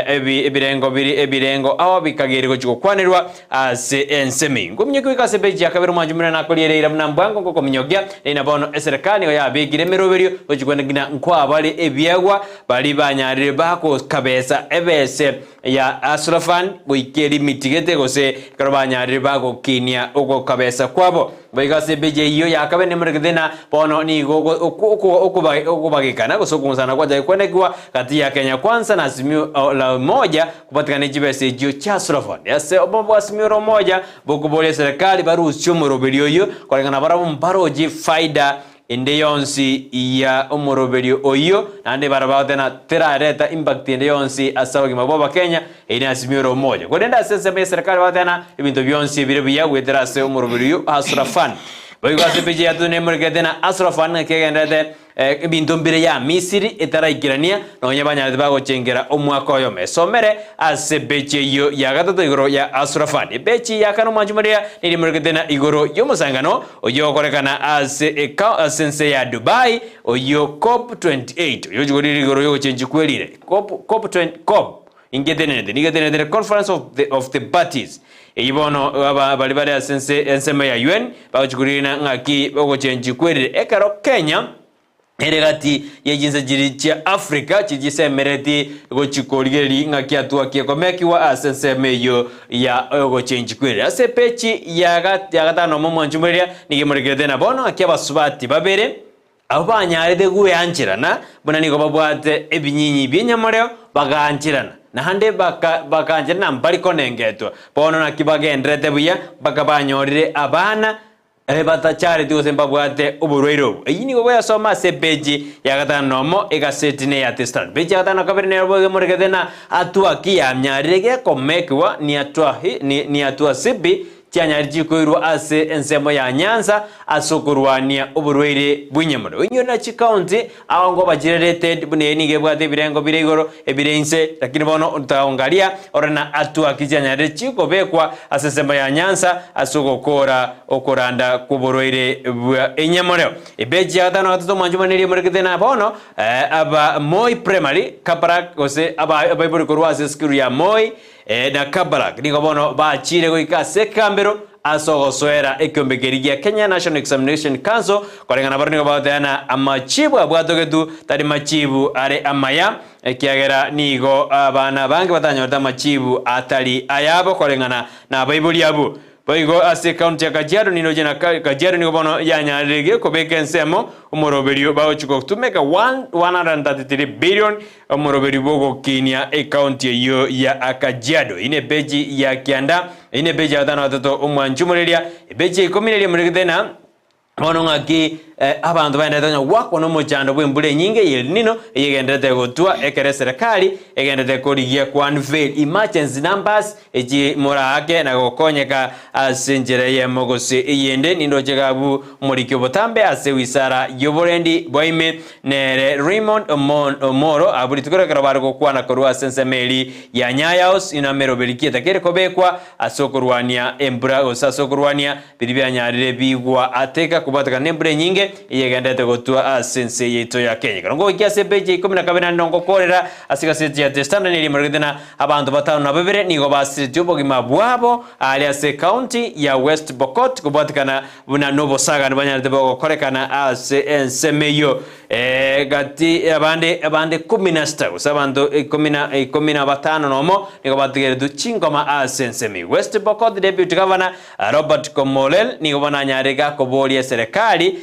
ebi ebirengo biri ebirengo ao bikageire gochia gokwanerwa ase ensemo eyio. Nkominyokia goika ase epeji ya kabere omwancho omonene nakoriere eira buna mbwango ngokominyokia, naina bono eserekari nigo yabekire emeroberio gochia kwenda ngina nkwabare ebiegwa baria banyarire bagokabesa ebese ya Hustler Fund goika elimiti gete gose ekero banyarire bagokinia ogokabesa kwabo. Boigo ase epeji eyio ya kabere nemorekete ng'a bono nigo okobagekana gose okong'usana gwachake kwenekigwa gati ya Kenya Kwanza na Azimio la Umoja kobatikana ne chibesa echio chia Hustler Fund. Ase obomo bwa Azimio la Umoja bokoboria eserekari barusie omoroberio oyio koreng'ana barabwo mbaroche faida Ende yonsi ya omoroberio oyio, naende barabwo bagoteba ng'a terareta impact ende yonsi ase abagima bwa abakenya, eyio ne Azimio la Umoja. Korende ase ensemo ye serikali bagoteba ng'a ebinto bionsi ebire buya goetera ase omoroberio oyio Hustler Fund. Boigo ase epeji ya tatu nemorekete ng'a Hustler Fund ng'aki egendererete ebinto mbire ya Misiri etaraikerania nonya banyarete bagochengera omwaka oyomo. Esomere ase epeji eyio ya gatato igoro ya Hustler Fund. Epeji ya kane omwanchi moria nigo emorekete ng'a igoro y'omosangano Oyokorekana ase eka ase ense ya Dubai, oyio Cop 28, oyochia korira igoro y'ogochenchia kwerire. Cop, Cop 20, Cop, ingetenenete, nigo etenenete Conference of the, of the Parties. Eyio bono aba baria bare ase ense ensemo ya UN bagochia korina ng'aki ogochenchia kwerire. Ekero Kenya Ere gati ye chinse chiria chia Africa chiria chisemeretie gochia korigereria ng'aki atwaki ekomekigwa ase ensemo eyio ya ogochenchia kwerire. Ase epeji ya ya gatano omo mwanchi moriria nigo emorekerete na bono ng'aki abasubati babere abwo banyarete gweancherana buna nigo babwate ebinyinyi bi'enyamoreo bagaancherana naende baka bakaancherana mbari konengetwa. Bono naki bagenderete buya mpaka banyorire abana Batachareti gose mbabwate oborwaire obo. Eyio nigo goyasoma ase epeji ya gatano na omo egaseti ne ya The Standard. Peji ya gatano na kabere nero boigo emorekete na hatua ki yanyarire gekomekigwa ni hatua hi ni ni hatua sipi chianyarire chikoirwa ase ensemo ya Nyanza ase okorwania oborwaire bw'enyamorero. Oinyore na chikaunti Ao nkobachirerete buna eye nigo ebwate ebirengo bire igoro, ebire inse, lakini bono otaongaria ore na atwaki chianyarire chikobekwa ase ensemo ya nyansa ase ogokoora okoranda kw'oborwaire bwa enyamoreo. Ebechi ya gatano na gatato omwancho omonene eria emorekete na bono aba Moi Primary, Kabarak gose aba abaibori korwa ase esukuru ya Moi na Kabarak nigo bono bachire goika ase ekambero Ase ogosoera ekiombe keria gia Kenya National Examination Council, koreng'ana baria nigo bagoteba na amachibu abwatogetu tari machibu are amaya, ekiagera nigo abana abange batanyorete amachibu atari ayabo koreng'ana nabaibori abwo. Boigo ase ecounty ya Kajiado niroche na Kajiado nigo bono yanyarire kobeka ensemo omoroberio bagochia gotumeka 133 billion Omoroberi bw'ogokinia ekaunti eyio ya Kajiado. Eyio nepeji ya kianda, eyio nepeji ya gatano na gatato omwanchi omoreria, epeji ya ikomi na eria emorekete na bono ng'aki abanto baenderete konya goakwa nomochando bw'embura enyinge ya El Nino eyio egenderete gotwa ekero eserekari egenderete korigia ku unveil emergency numbers echi moraake na gokonyeka ase enchera eyemo gose eyende. Nindoche iga abwo omoriki obotambe ase ewizara y'oborendi bwa ime Nere Raymond Omoro abwo rituko ekero bare gokwana korwa ase ensemo eria ya Nyayo House inwe ameroberi ki etakeire kobekwa ase okorwania embura gose ase okorwania biria bianyarire bigwa ateka. kobwatekana nembura enyinge eyegenderete gotwa ase ense yaito ya Kenya. Ekero ngogoikia ase epeji ya ikomi na kabere naende ngokorera ase egaseti ya The Standard neria emoregete na abanto batano na babere nigo basiretie obogima bwabo aria ase ecounty ya West Pokot kobwatekana buna nobosagani banyarete bogokorekana ase ensemo eyio. Gati abande abande ikomi na sita gose abanto ikomi na ikomi na batano nomo nigo batigeretwe chingoma ase ensemo eyio. West Pokot Deputy Governor Robert Komolel nigo bono anyarire gakoboria eserekari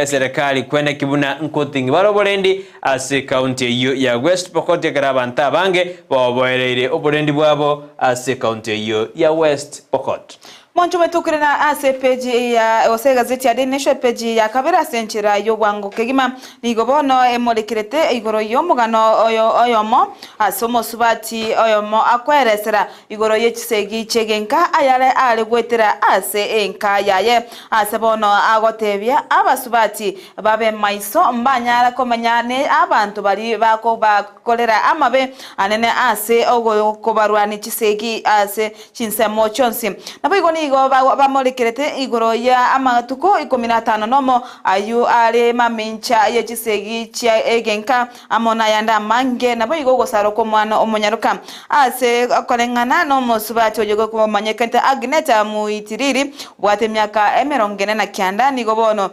eserekari kweneki buna nkoting'i bare oborendi ase ekaunti eyio ya West Pokot ekero abanto abange baoboereire oborendi bwabo ase ekaunti eyio ya West Pokot. Mwanche ometukire na ase epeji ya gose egazeti ya Daily Nation epeji ya kabere ase enchera y'obwango kegima. Nigo bono emorekerete igoro y'omogano oyo oyomo ase omosubati oyomo akoeresera Igoro ye chisegi chi'egenka ayare are goetera ase enka yaye. Ase bono agotebia abasubati babe maiso, mbanyara komenya ne abanto baria bakobakorera amabe anene ase okobarwania chisegi ase chinsemo chionsi. Naboigo nigo bamorekerete igoro ya amatuko ikomi na atano nomo, ayio are mamincha ye chisegi chi'egenka, Amo nayande amange, naboigo ogosarwa kw'omwana omonyaroka. Ase okoreng'ana nomosubati oyo okomanyekete Agneta Muitiriri, obwate emiaka emerongo ene na kianda, nigo bono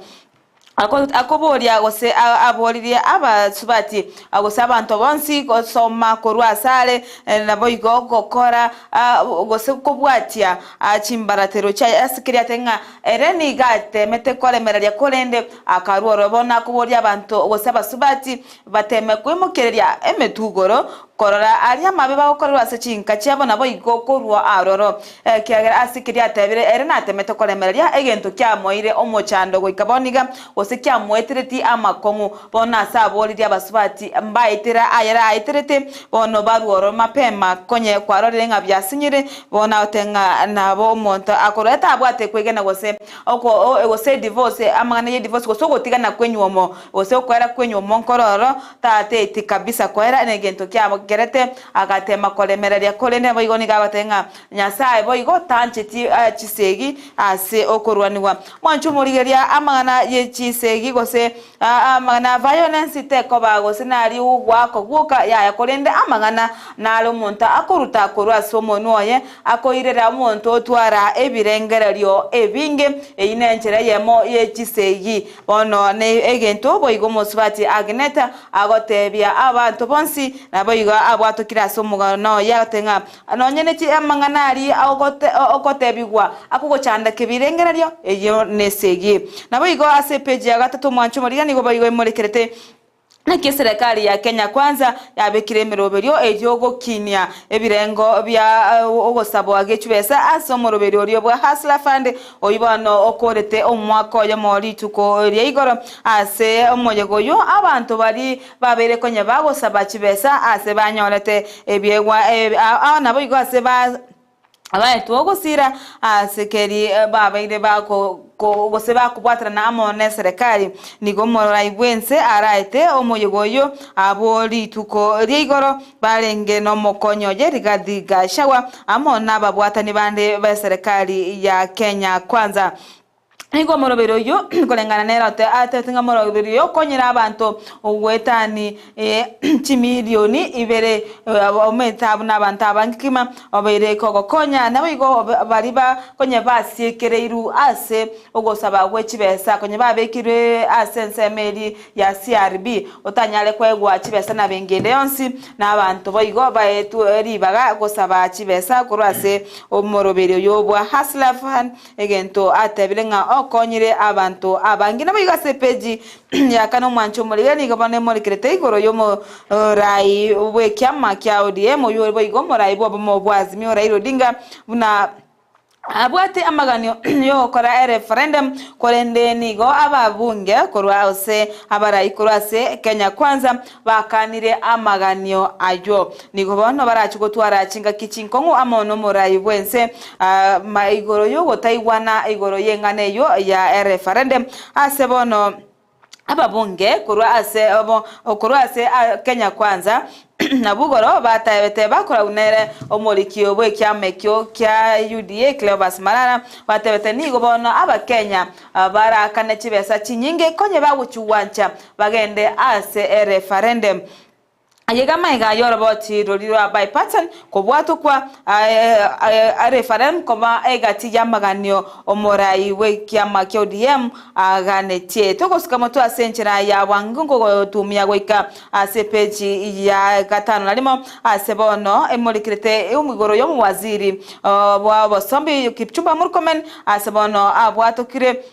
akoboria gose aboririe abasubati gose abanto bonsi gosoma korwa asare naboigo gokora gose kobwatia chimbaratero chiaye ase keria ate ng'a ere nigo atemete koremereria korende Akarua orobo na koboria abanto gose abasubati bateme koimokereria emetugoro, korora aria amabe bagokorerwa ase chinka chiabo naboigo korwa aroro. Ekiagera ase keria atebire ere natemete koremereria egento kiamoeire omochando goika bono iga, gose kiamoetereti amakong'u. Bono ase aboririe abasubati mbaetera ayare aeterete, bono barue oro mapema konye kwarorire ng'a biasinyire, bono agote ng'a nabo omonto akorwa tabwate kwegena gose Oko gose edivorce, amang'ana ye divorce gose ogotigana kw'enywomo, gose okoera kw'enywomo nkororo, tateti kabisa koera negento kiagerete agatema koremereria korende naboigo nigo agoteba ng'a Nyasae boigo tancheti chisegi ase okorwanigwa. Mwanche omorigeria amang'ana ye chisegi gose amang'ana violence tekoba gose nari goaka gwoka yaya korende amang'ana nare omonto akoruta korwa ase omonwa oye Akoirera omonto otwara ebirengererio ebinge, eyio nenchera eyemo ye chisegi. Bono negento boigo omosubati Agneta agotebia abanto bonsi, naboigo abwatokire ase omogano oye agote ng'a nonye ne amang'ana aria ogotebigwa akogochanda kebirengererio, eyio nesegi. Naboigo ase epeji ya gatato omwancho omorigia nigo boigo emorekerete. Naki eserekari ya Kenya Kwanza yabekire emeroberio erio gokinia ebirengo bia ogosabwa gie chibesa ase omoroberio oria bwa Hustler Fund oyio bono okorete omwaka oyomo rituko ria igoro. Ase omoyega oyio abanto baria babeire konya bagosaba chibesa ase banyorete ebiegwa naboigo ase ba. Abaetwe ogosira ase keri babeire bako gose bakobwaterana amo neserekari. Nigo omorai bw'ense araete omoyega oyio abwo rituko ria igoro barenge nomokonyi oye Rigathi Gachagua amo nababwatani bande b'eserekari ya Kenya Kwanza. Nigo omoroberi oyio koreng'ana nere atebete ng'a omoroberi oyo okonyire abanto goetani chimilioni ibere omanyete abwo nabanto abange kegima obeire kogokonya naboigo baria ba konya basiekereirwe ase ogosaba gwe chibesa konya babekirwe ase ensemo eria ya CRB otanyare koegwa chibesa na benki ende yonsi na abanto boigo baetwe ribaga gosaba chibesa korwa ase omoroberi oyo bwa Hustler Fund. Egento atebire ng'a okonyire abanto abange. Naboigo ase epeji ya kane omwancho omorege nigo bono emorekerete igoro y'omorai bw'ekiama kia ODM oyio boigo omorai bw'obomo bwa Azimio Raila Odinga buna abwate amaganio yogokora ereferendum korende nigo ababunge korwa ase abarai korwa ase Kenya Kwanza Bakanire amaganio ayio. Nigo bono barache gotwara chingaki chinkong'u amo nomorai bw'ense igoro y'ogotaigwana igoro y'eng'ana eyio ya referendum. Ase bono ababunge korwa ase korwa ase Kenya Kwanza. Nabwo igoro batebete bakoragwa nere omoriki bw'ekiama ekio kia UDA Cleophas Malala, batebete nigo bono Abakenya barakane chibesa chinyinge konye bagochigwancha bagende ase ereferendum. Ayega amaiga y'oroboti roria rwa bipartisan kobwatokwa referendum koba egati y'amaganio omorai bw'ekiama kia ODM aganetie. Togosuka motwe ase enchera ya bwango nkogotumia goika ase epeji ya gatano na rimo ase bono emorikerete igoro y'omowaziri bwa obosombi Kipchumba Murkomen ase bono abwatokire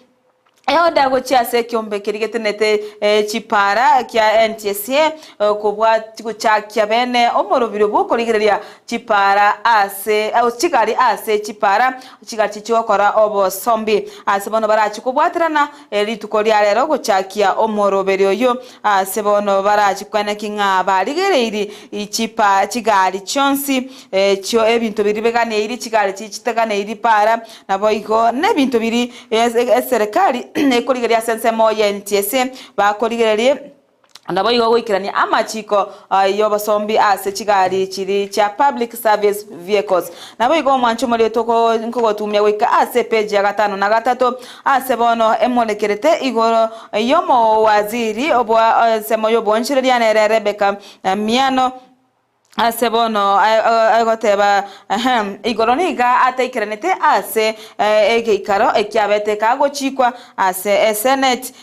Eoda gochia ase ekeombe keria getenete chipaara kia NTSA kobua gochakia bene omorobiri bw'okorigereria chipaara ase chigari ase chipaara chigari chichigokora obosombi. Ase bono barachi kobwaterana rituko ria rero gochakia omoroberi oyio ase bono barachi kweneki ng'a barigereiri chipa chigari chionsi echio ebinto biria biganeiri chigari chiteganeiri paara Naboigo nebinto biria eserekari ekorigereria ase ensemo y'NTSA bakorigereria naboigo goikerania amachiko y'obosombi ase chigari chiria chia public service vehicles. Naboigo omwancho omoria nkogotumia goika ase epeji ya gatano na gatato ase bono emorekerete igoro y'omowaziri bwa ensemo y'obonchereria nere Rebecca Miano. Ase bono agoteba, Ehem, igoro nigo ataikeranete ase egeikaro ekiabete kagochikwa ase eseneti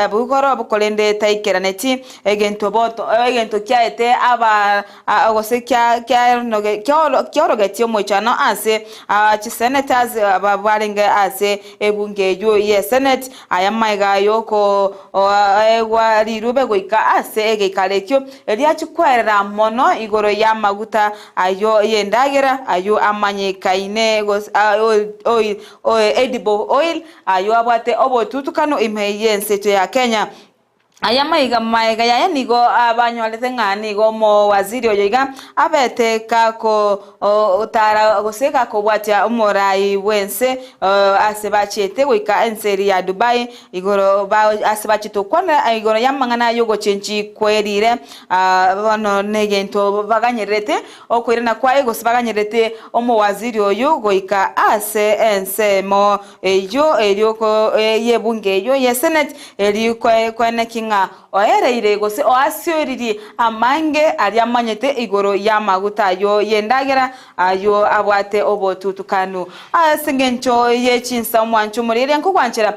abwo igoro, korende taikeraneti egento boto egento kiaete aba gose kiorogetie omoichano ase chisenators barenge ase ebunge eyio y'eseneti. Aya maiga y'okoegwa rirube goika ase egeikaro ekio, riachia kwerera mono igoro y'amaguta ayio y'endagera, ayio amanyekaine edible oil, ayio abwate obotutukanu ime y'ense yaito ya Kenya. Aya maiga maega yaye nigo abanyorete ng'a nigo omowaziri oyo iga abete gakotara gose gakobwatia omorai bw'ense ase bachiete goika ense eria ya Dubai igoro ase bachiete gokwanera igoro y'amang'ana y'ogochenchi kwerire bono negento baganyererete okoirana kwaye gose baganyererete omowaziri oyo goika ase ensemo Eyio erio y'ebunge eyio ye senate eri koeneki ng'a oereire gose oasioiririe amange aria amanyete igoro y'amaguta ayio y'endagera ayio abwate obotutukanu. Ase engencho ye chinsa omwancho omorieria nkogwanchera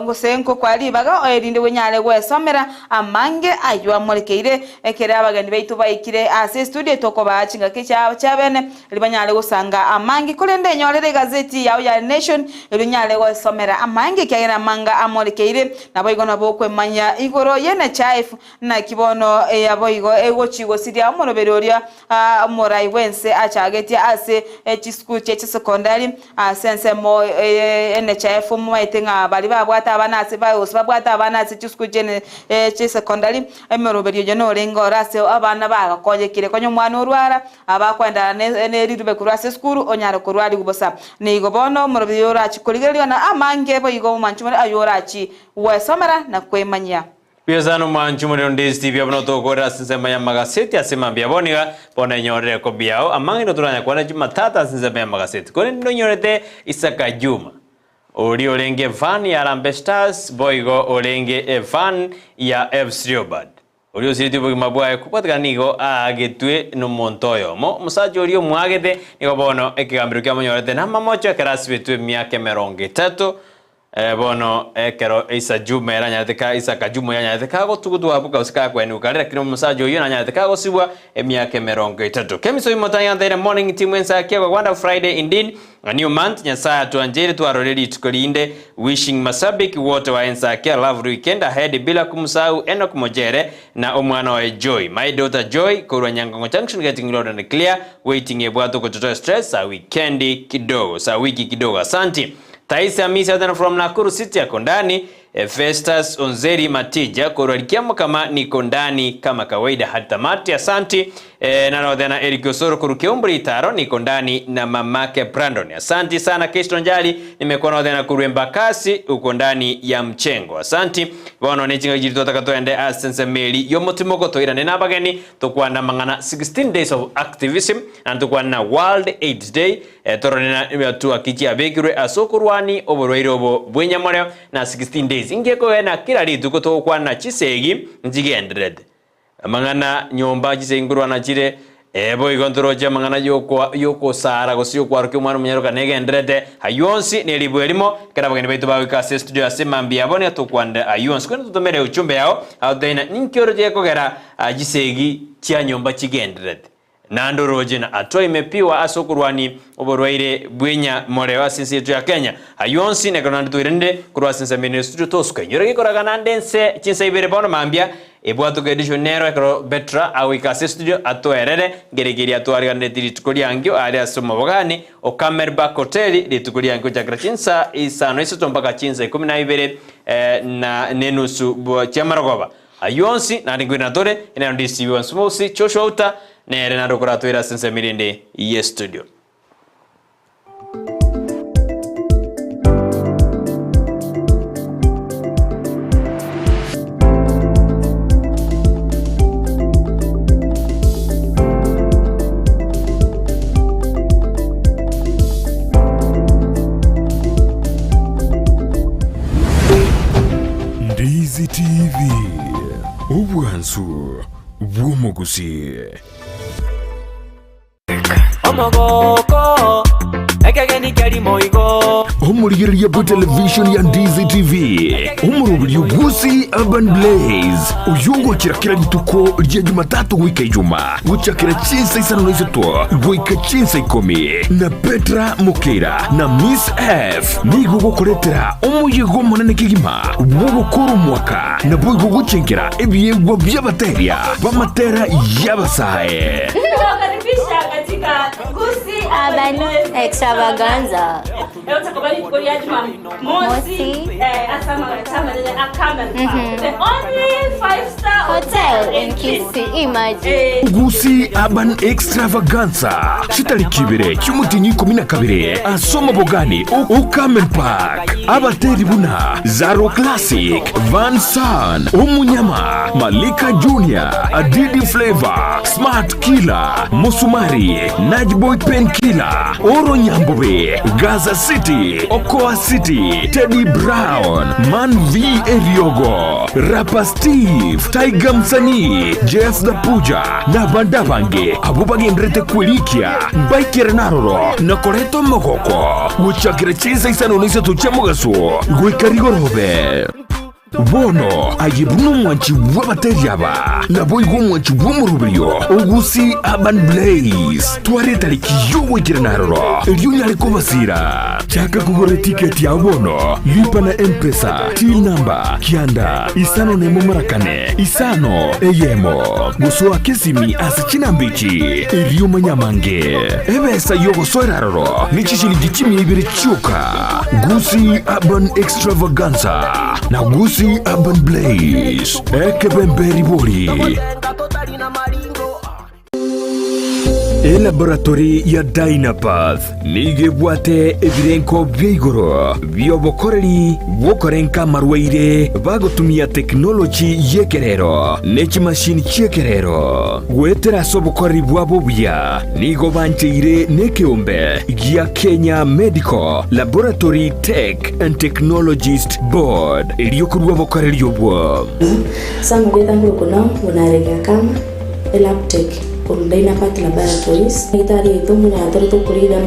gose nkokoa ribaga erinde wenyare gwesomera amange ayio amorekeire ekere abageni baito baikire ase estudio tokobaa chingaki chiabene Erio banyare gosanga amange, korende enyorere egazeti yao ya Nation, erio onyare goesomera amange, ekiagera amanga amorekeire. Naboigo nabo okwemanyia igoro ye Nechaefu, naki bono eyaboigo egochi gosiria omoroberi oria omorai bw'ense achagetie ase chisukuru chie chisekondari ase ensemo ye Nechaefu. Momaete ng'a baria babwate abana ase gose babwate abana ase chisukuru chie chisekondari, emeroberio eyio norenge ore ase abana bagakonyekire. Konya omwana orwara, Abakoenderana nerirube korwa ase esukuru, onyare korwarigwa bosa. Nigo bono omorobio oyo orachie korigereria na amange boigo omwanchi more ayio orachie gwesomera na kwemanyia. Buya sana omwanchi omorero ndesiti bia buna otokorera ase ensemo y'amagaseti ase mambia bono iga bono enyorere ekobi yao amang'ina toranya kwana chimatata ase ensemo y'amagaseti korende nonyorete Isaka Juma oria orenge evan ya Harambee Stars boigo orenge evan ya FC Leopard Oria osiretie obogima bwaye kobwatekana nigo aagetwe nomonto oyomo. Omosacha oria omwagete nigo bono ekegambero kiamonyorete namamocho ekero asibetwe emiaka emerongo etato. Bono ekero Isa Juma ere anyarete ka Isaka Juma oyo anyarete kagotugutwa abwo gose kakwenigwa kare, lakini omosacha oyio nanyarete kagosibwa emiaka emerongo etato. Kemiso Imotangi anteire morning team ensakia Gwagwanda Friday indeed. A new month Nyasaye atwancheire twarore rituko rinde Wishing mashabiki wote wa Ensakia lovely weekend ahead bila kumsahau Enock Mojere na omwana oye Joy My daughter Joy korwa Nyangongo Junction getting loud and clear waiting ebwate ogototoa stress sa weekend kidogo sa wiki kidogo Asanti Taisi Hamisi Adhan from Nakuru City ako ndani Festus Onzeri Matija korwa Rikiamokama niko ndani kama kawaida hadi tamati Asanti. Narothena Eric Osoro korwa Keumbu Ritaro niko ndani na mamake Brandon. Asanti sana Kristo Njali nimekuwa narothena korwa Embakasi uko ndani ya mchengo. Asanti. Bono ne chingaki chiri twataka toende ase ensemo eri y'omotimoko toirane na abageni tokwana amang'ana 16 days of activism naende tokwane na World AIDS Day eh, torore na ebiatua ki chiabekirwe ase okorwani oborwaire obo bw'enyamoreo na 16 days inki ekogena kera rituko togokwana chisegi nchigendererete. Amang'ana nyomba chisegi nkorwana chire, ee, boigo ntoroche amang'ana y'okoa y'okosara gose y'okwarokia omwana omonyaroka negendererete. Ayio onsi neribwa erimo, ekero abageni baito bagoika ase estudio ase mambia yabo nigo tokwanera ayio onsi. Korende totomere euchumbe yao, agotebi ng'a ninki oroche gekogera chisegi chia nyomba chigendererete. Naende oroche na hatua imepiwa ase okorwania oborwaire bw'enyamoreo ase ense yaito ya Kenya. Ayio onsi nekero naende toiranire korwa ase ensemo ere studio tosuka inyore gekoraga naende ense chinsa ibere bono mambia ebwatoka edition nero ekero Betra agoika ase estudio atoerere ngerekeria atwariganereti rituko riankio aria ase omobogani o Camelback Hotel rituko riankio gochakera chinsa isano isato mpaka chinsa ikomi na ibere na nenusu chiamarogoba. Ayio onsi naende nkoirana tore, inero ndisiibwe bonsi bonsi, Joshua Uta nere naende okoratoire ase ensemo erinde y'estudio. Ndizi TV, obwansu bw'omogusii. Omogoko, ekegeni kerimo igo. Omorigereria bwe television ya Ndizi TV, omoroberio bw'Gusii Urban Blaze, oyio ogochera kera rituko ria Jumatatu goika Ijuma, gochakera chinsa isano na isato goika chinsa ikomi, na Petra Mokeira na Miss F nigo ogokoretera omoyega omonene kegima bw'ogokora omwaka naboigo gochenkera ebiegwa bi'abateria b'amatera y'abasae. Tunawakaribisha katika Gusii Urban Extravaganza. Leo tutakuwa rituko rya Jumamosi Mosi. ase amagacho amanene a Camel Park. The only five star Hotel in Kisii, imagine. Gusii Urban Extravaganza chitariki ibere chi'omotienyi ikomi na kabere ase omobogani o Carmen Park. Abateri buna Zaro Classic, Van San, Omunyama, Malika Junior, Adidi Flavour, Smart Killer, Musumari, Najboy Pen Killer, Oro Nyambobe, Gaza City, Okoa City, Teddy Brown, Man V Eriogo, Rapper Steve, Tiger Msanii, Jeff the Puja na abande abange abwo bagenderete kwerikia mbaikere naroro na koreta omogoko gochakera chinsa isano na isato chia mogaso goika rigorobe. Bono aye buna omwanchi bw'abateri aba, naboigo omwanchi bw'omoroberio o Gusii Urban Blaze, twara etariki y'ogoikerana aroro, erio onyare kobasira. Chaka kogora etiketi yao bono, lipa na M-Pesa, till number, kianda, isano nemo mara kane, isano, eyemo. Gosoa kesimi ase chinamba echi, erio omanye amange. Ebesa y'ogosoera aroro ne chishilingi chimia ibere chioka. Gusii Urban Extravaganza na Gusii Urban Blaze, ekebembe ribori. Elaboratory ya Dynapath nigo ebwate ebirenko bia igoro bi'obokoreri bw'okorenka amarwaire bagotumia tekinoloji y'ekerero ne chimashini chi'ekerero. Goetera ase obokoreri bwabo obuya nigo bancheire nekeombe gia Kenya Medical Laboratory Tech and Technologist Board erio korua obokoreri obwo. Ase amarieta nkorokwa nao buna Arege Akama, Elabtech, korwa Dynapath Laboratories, Daktari oito buna atore tokorire.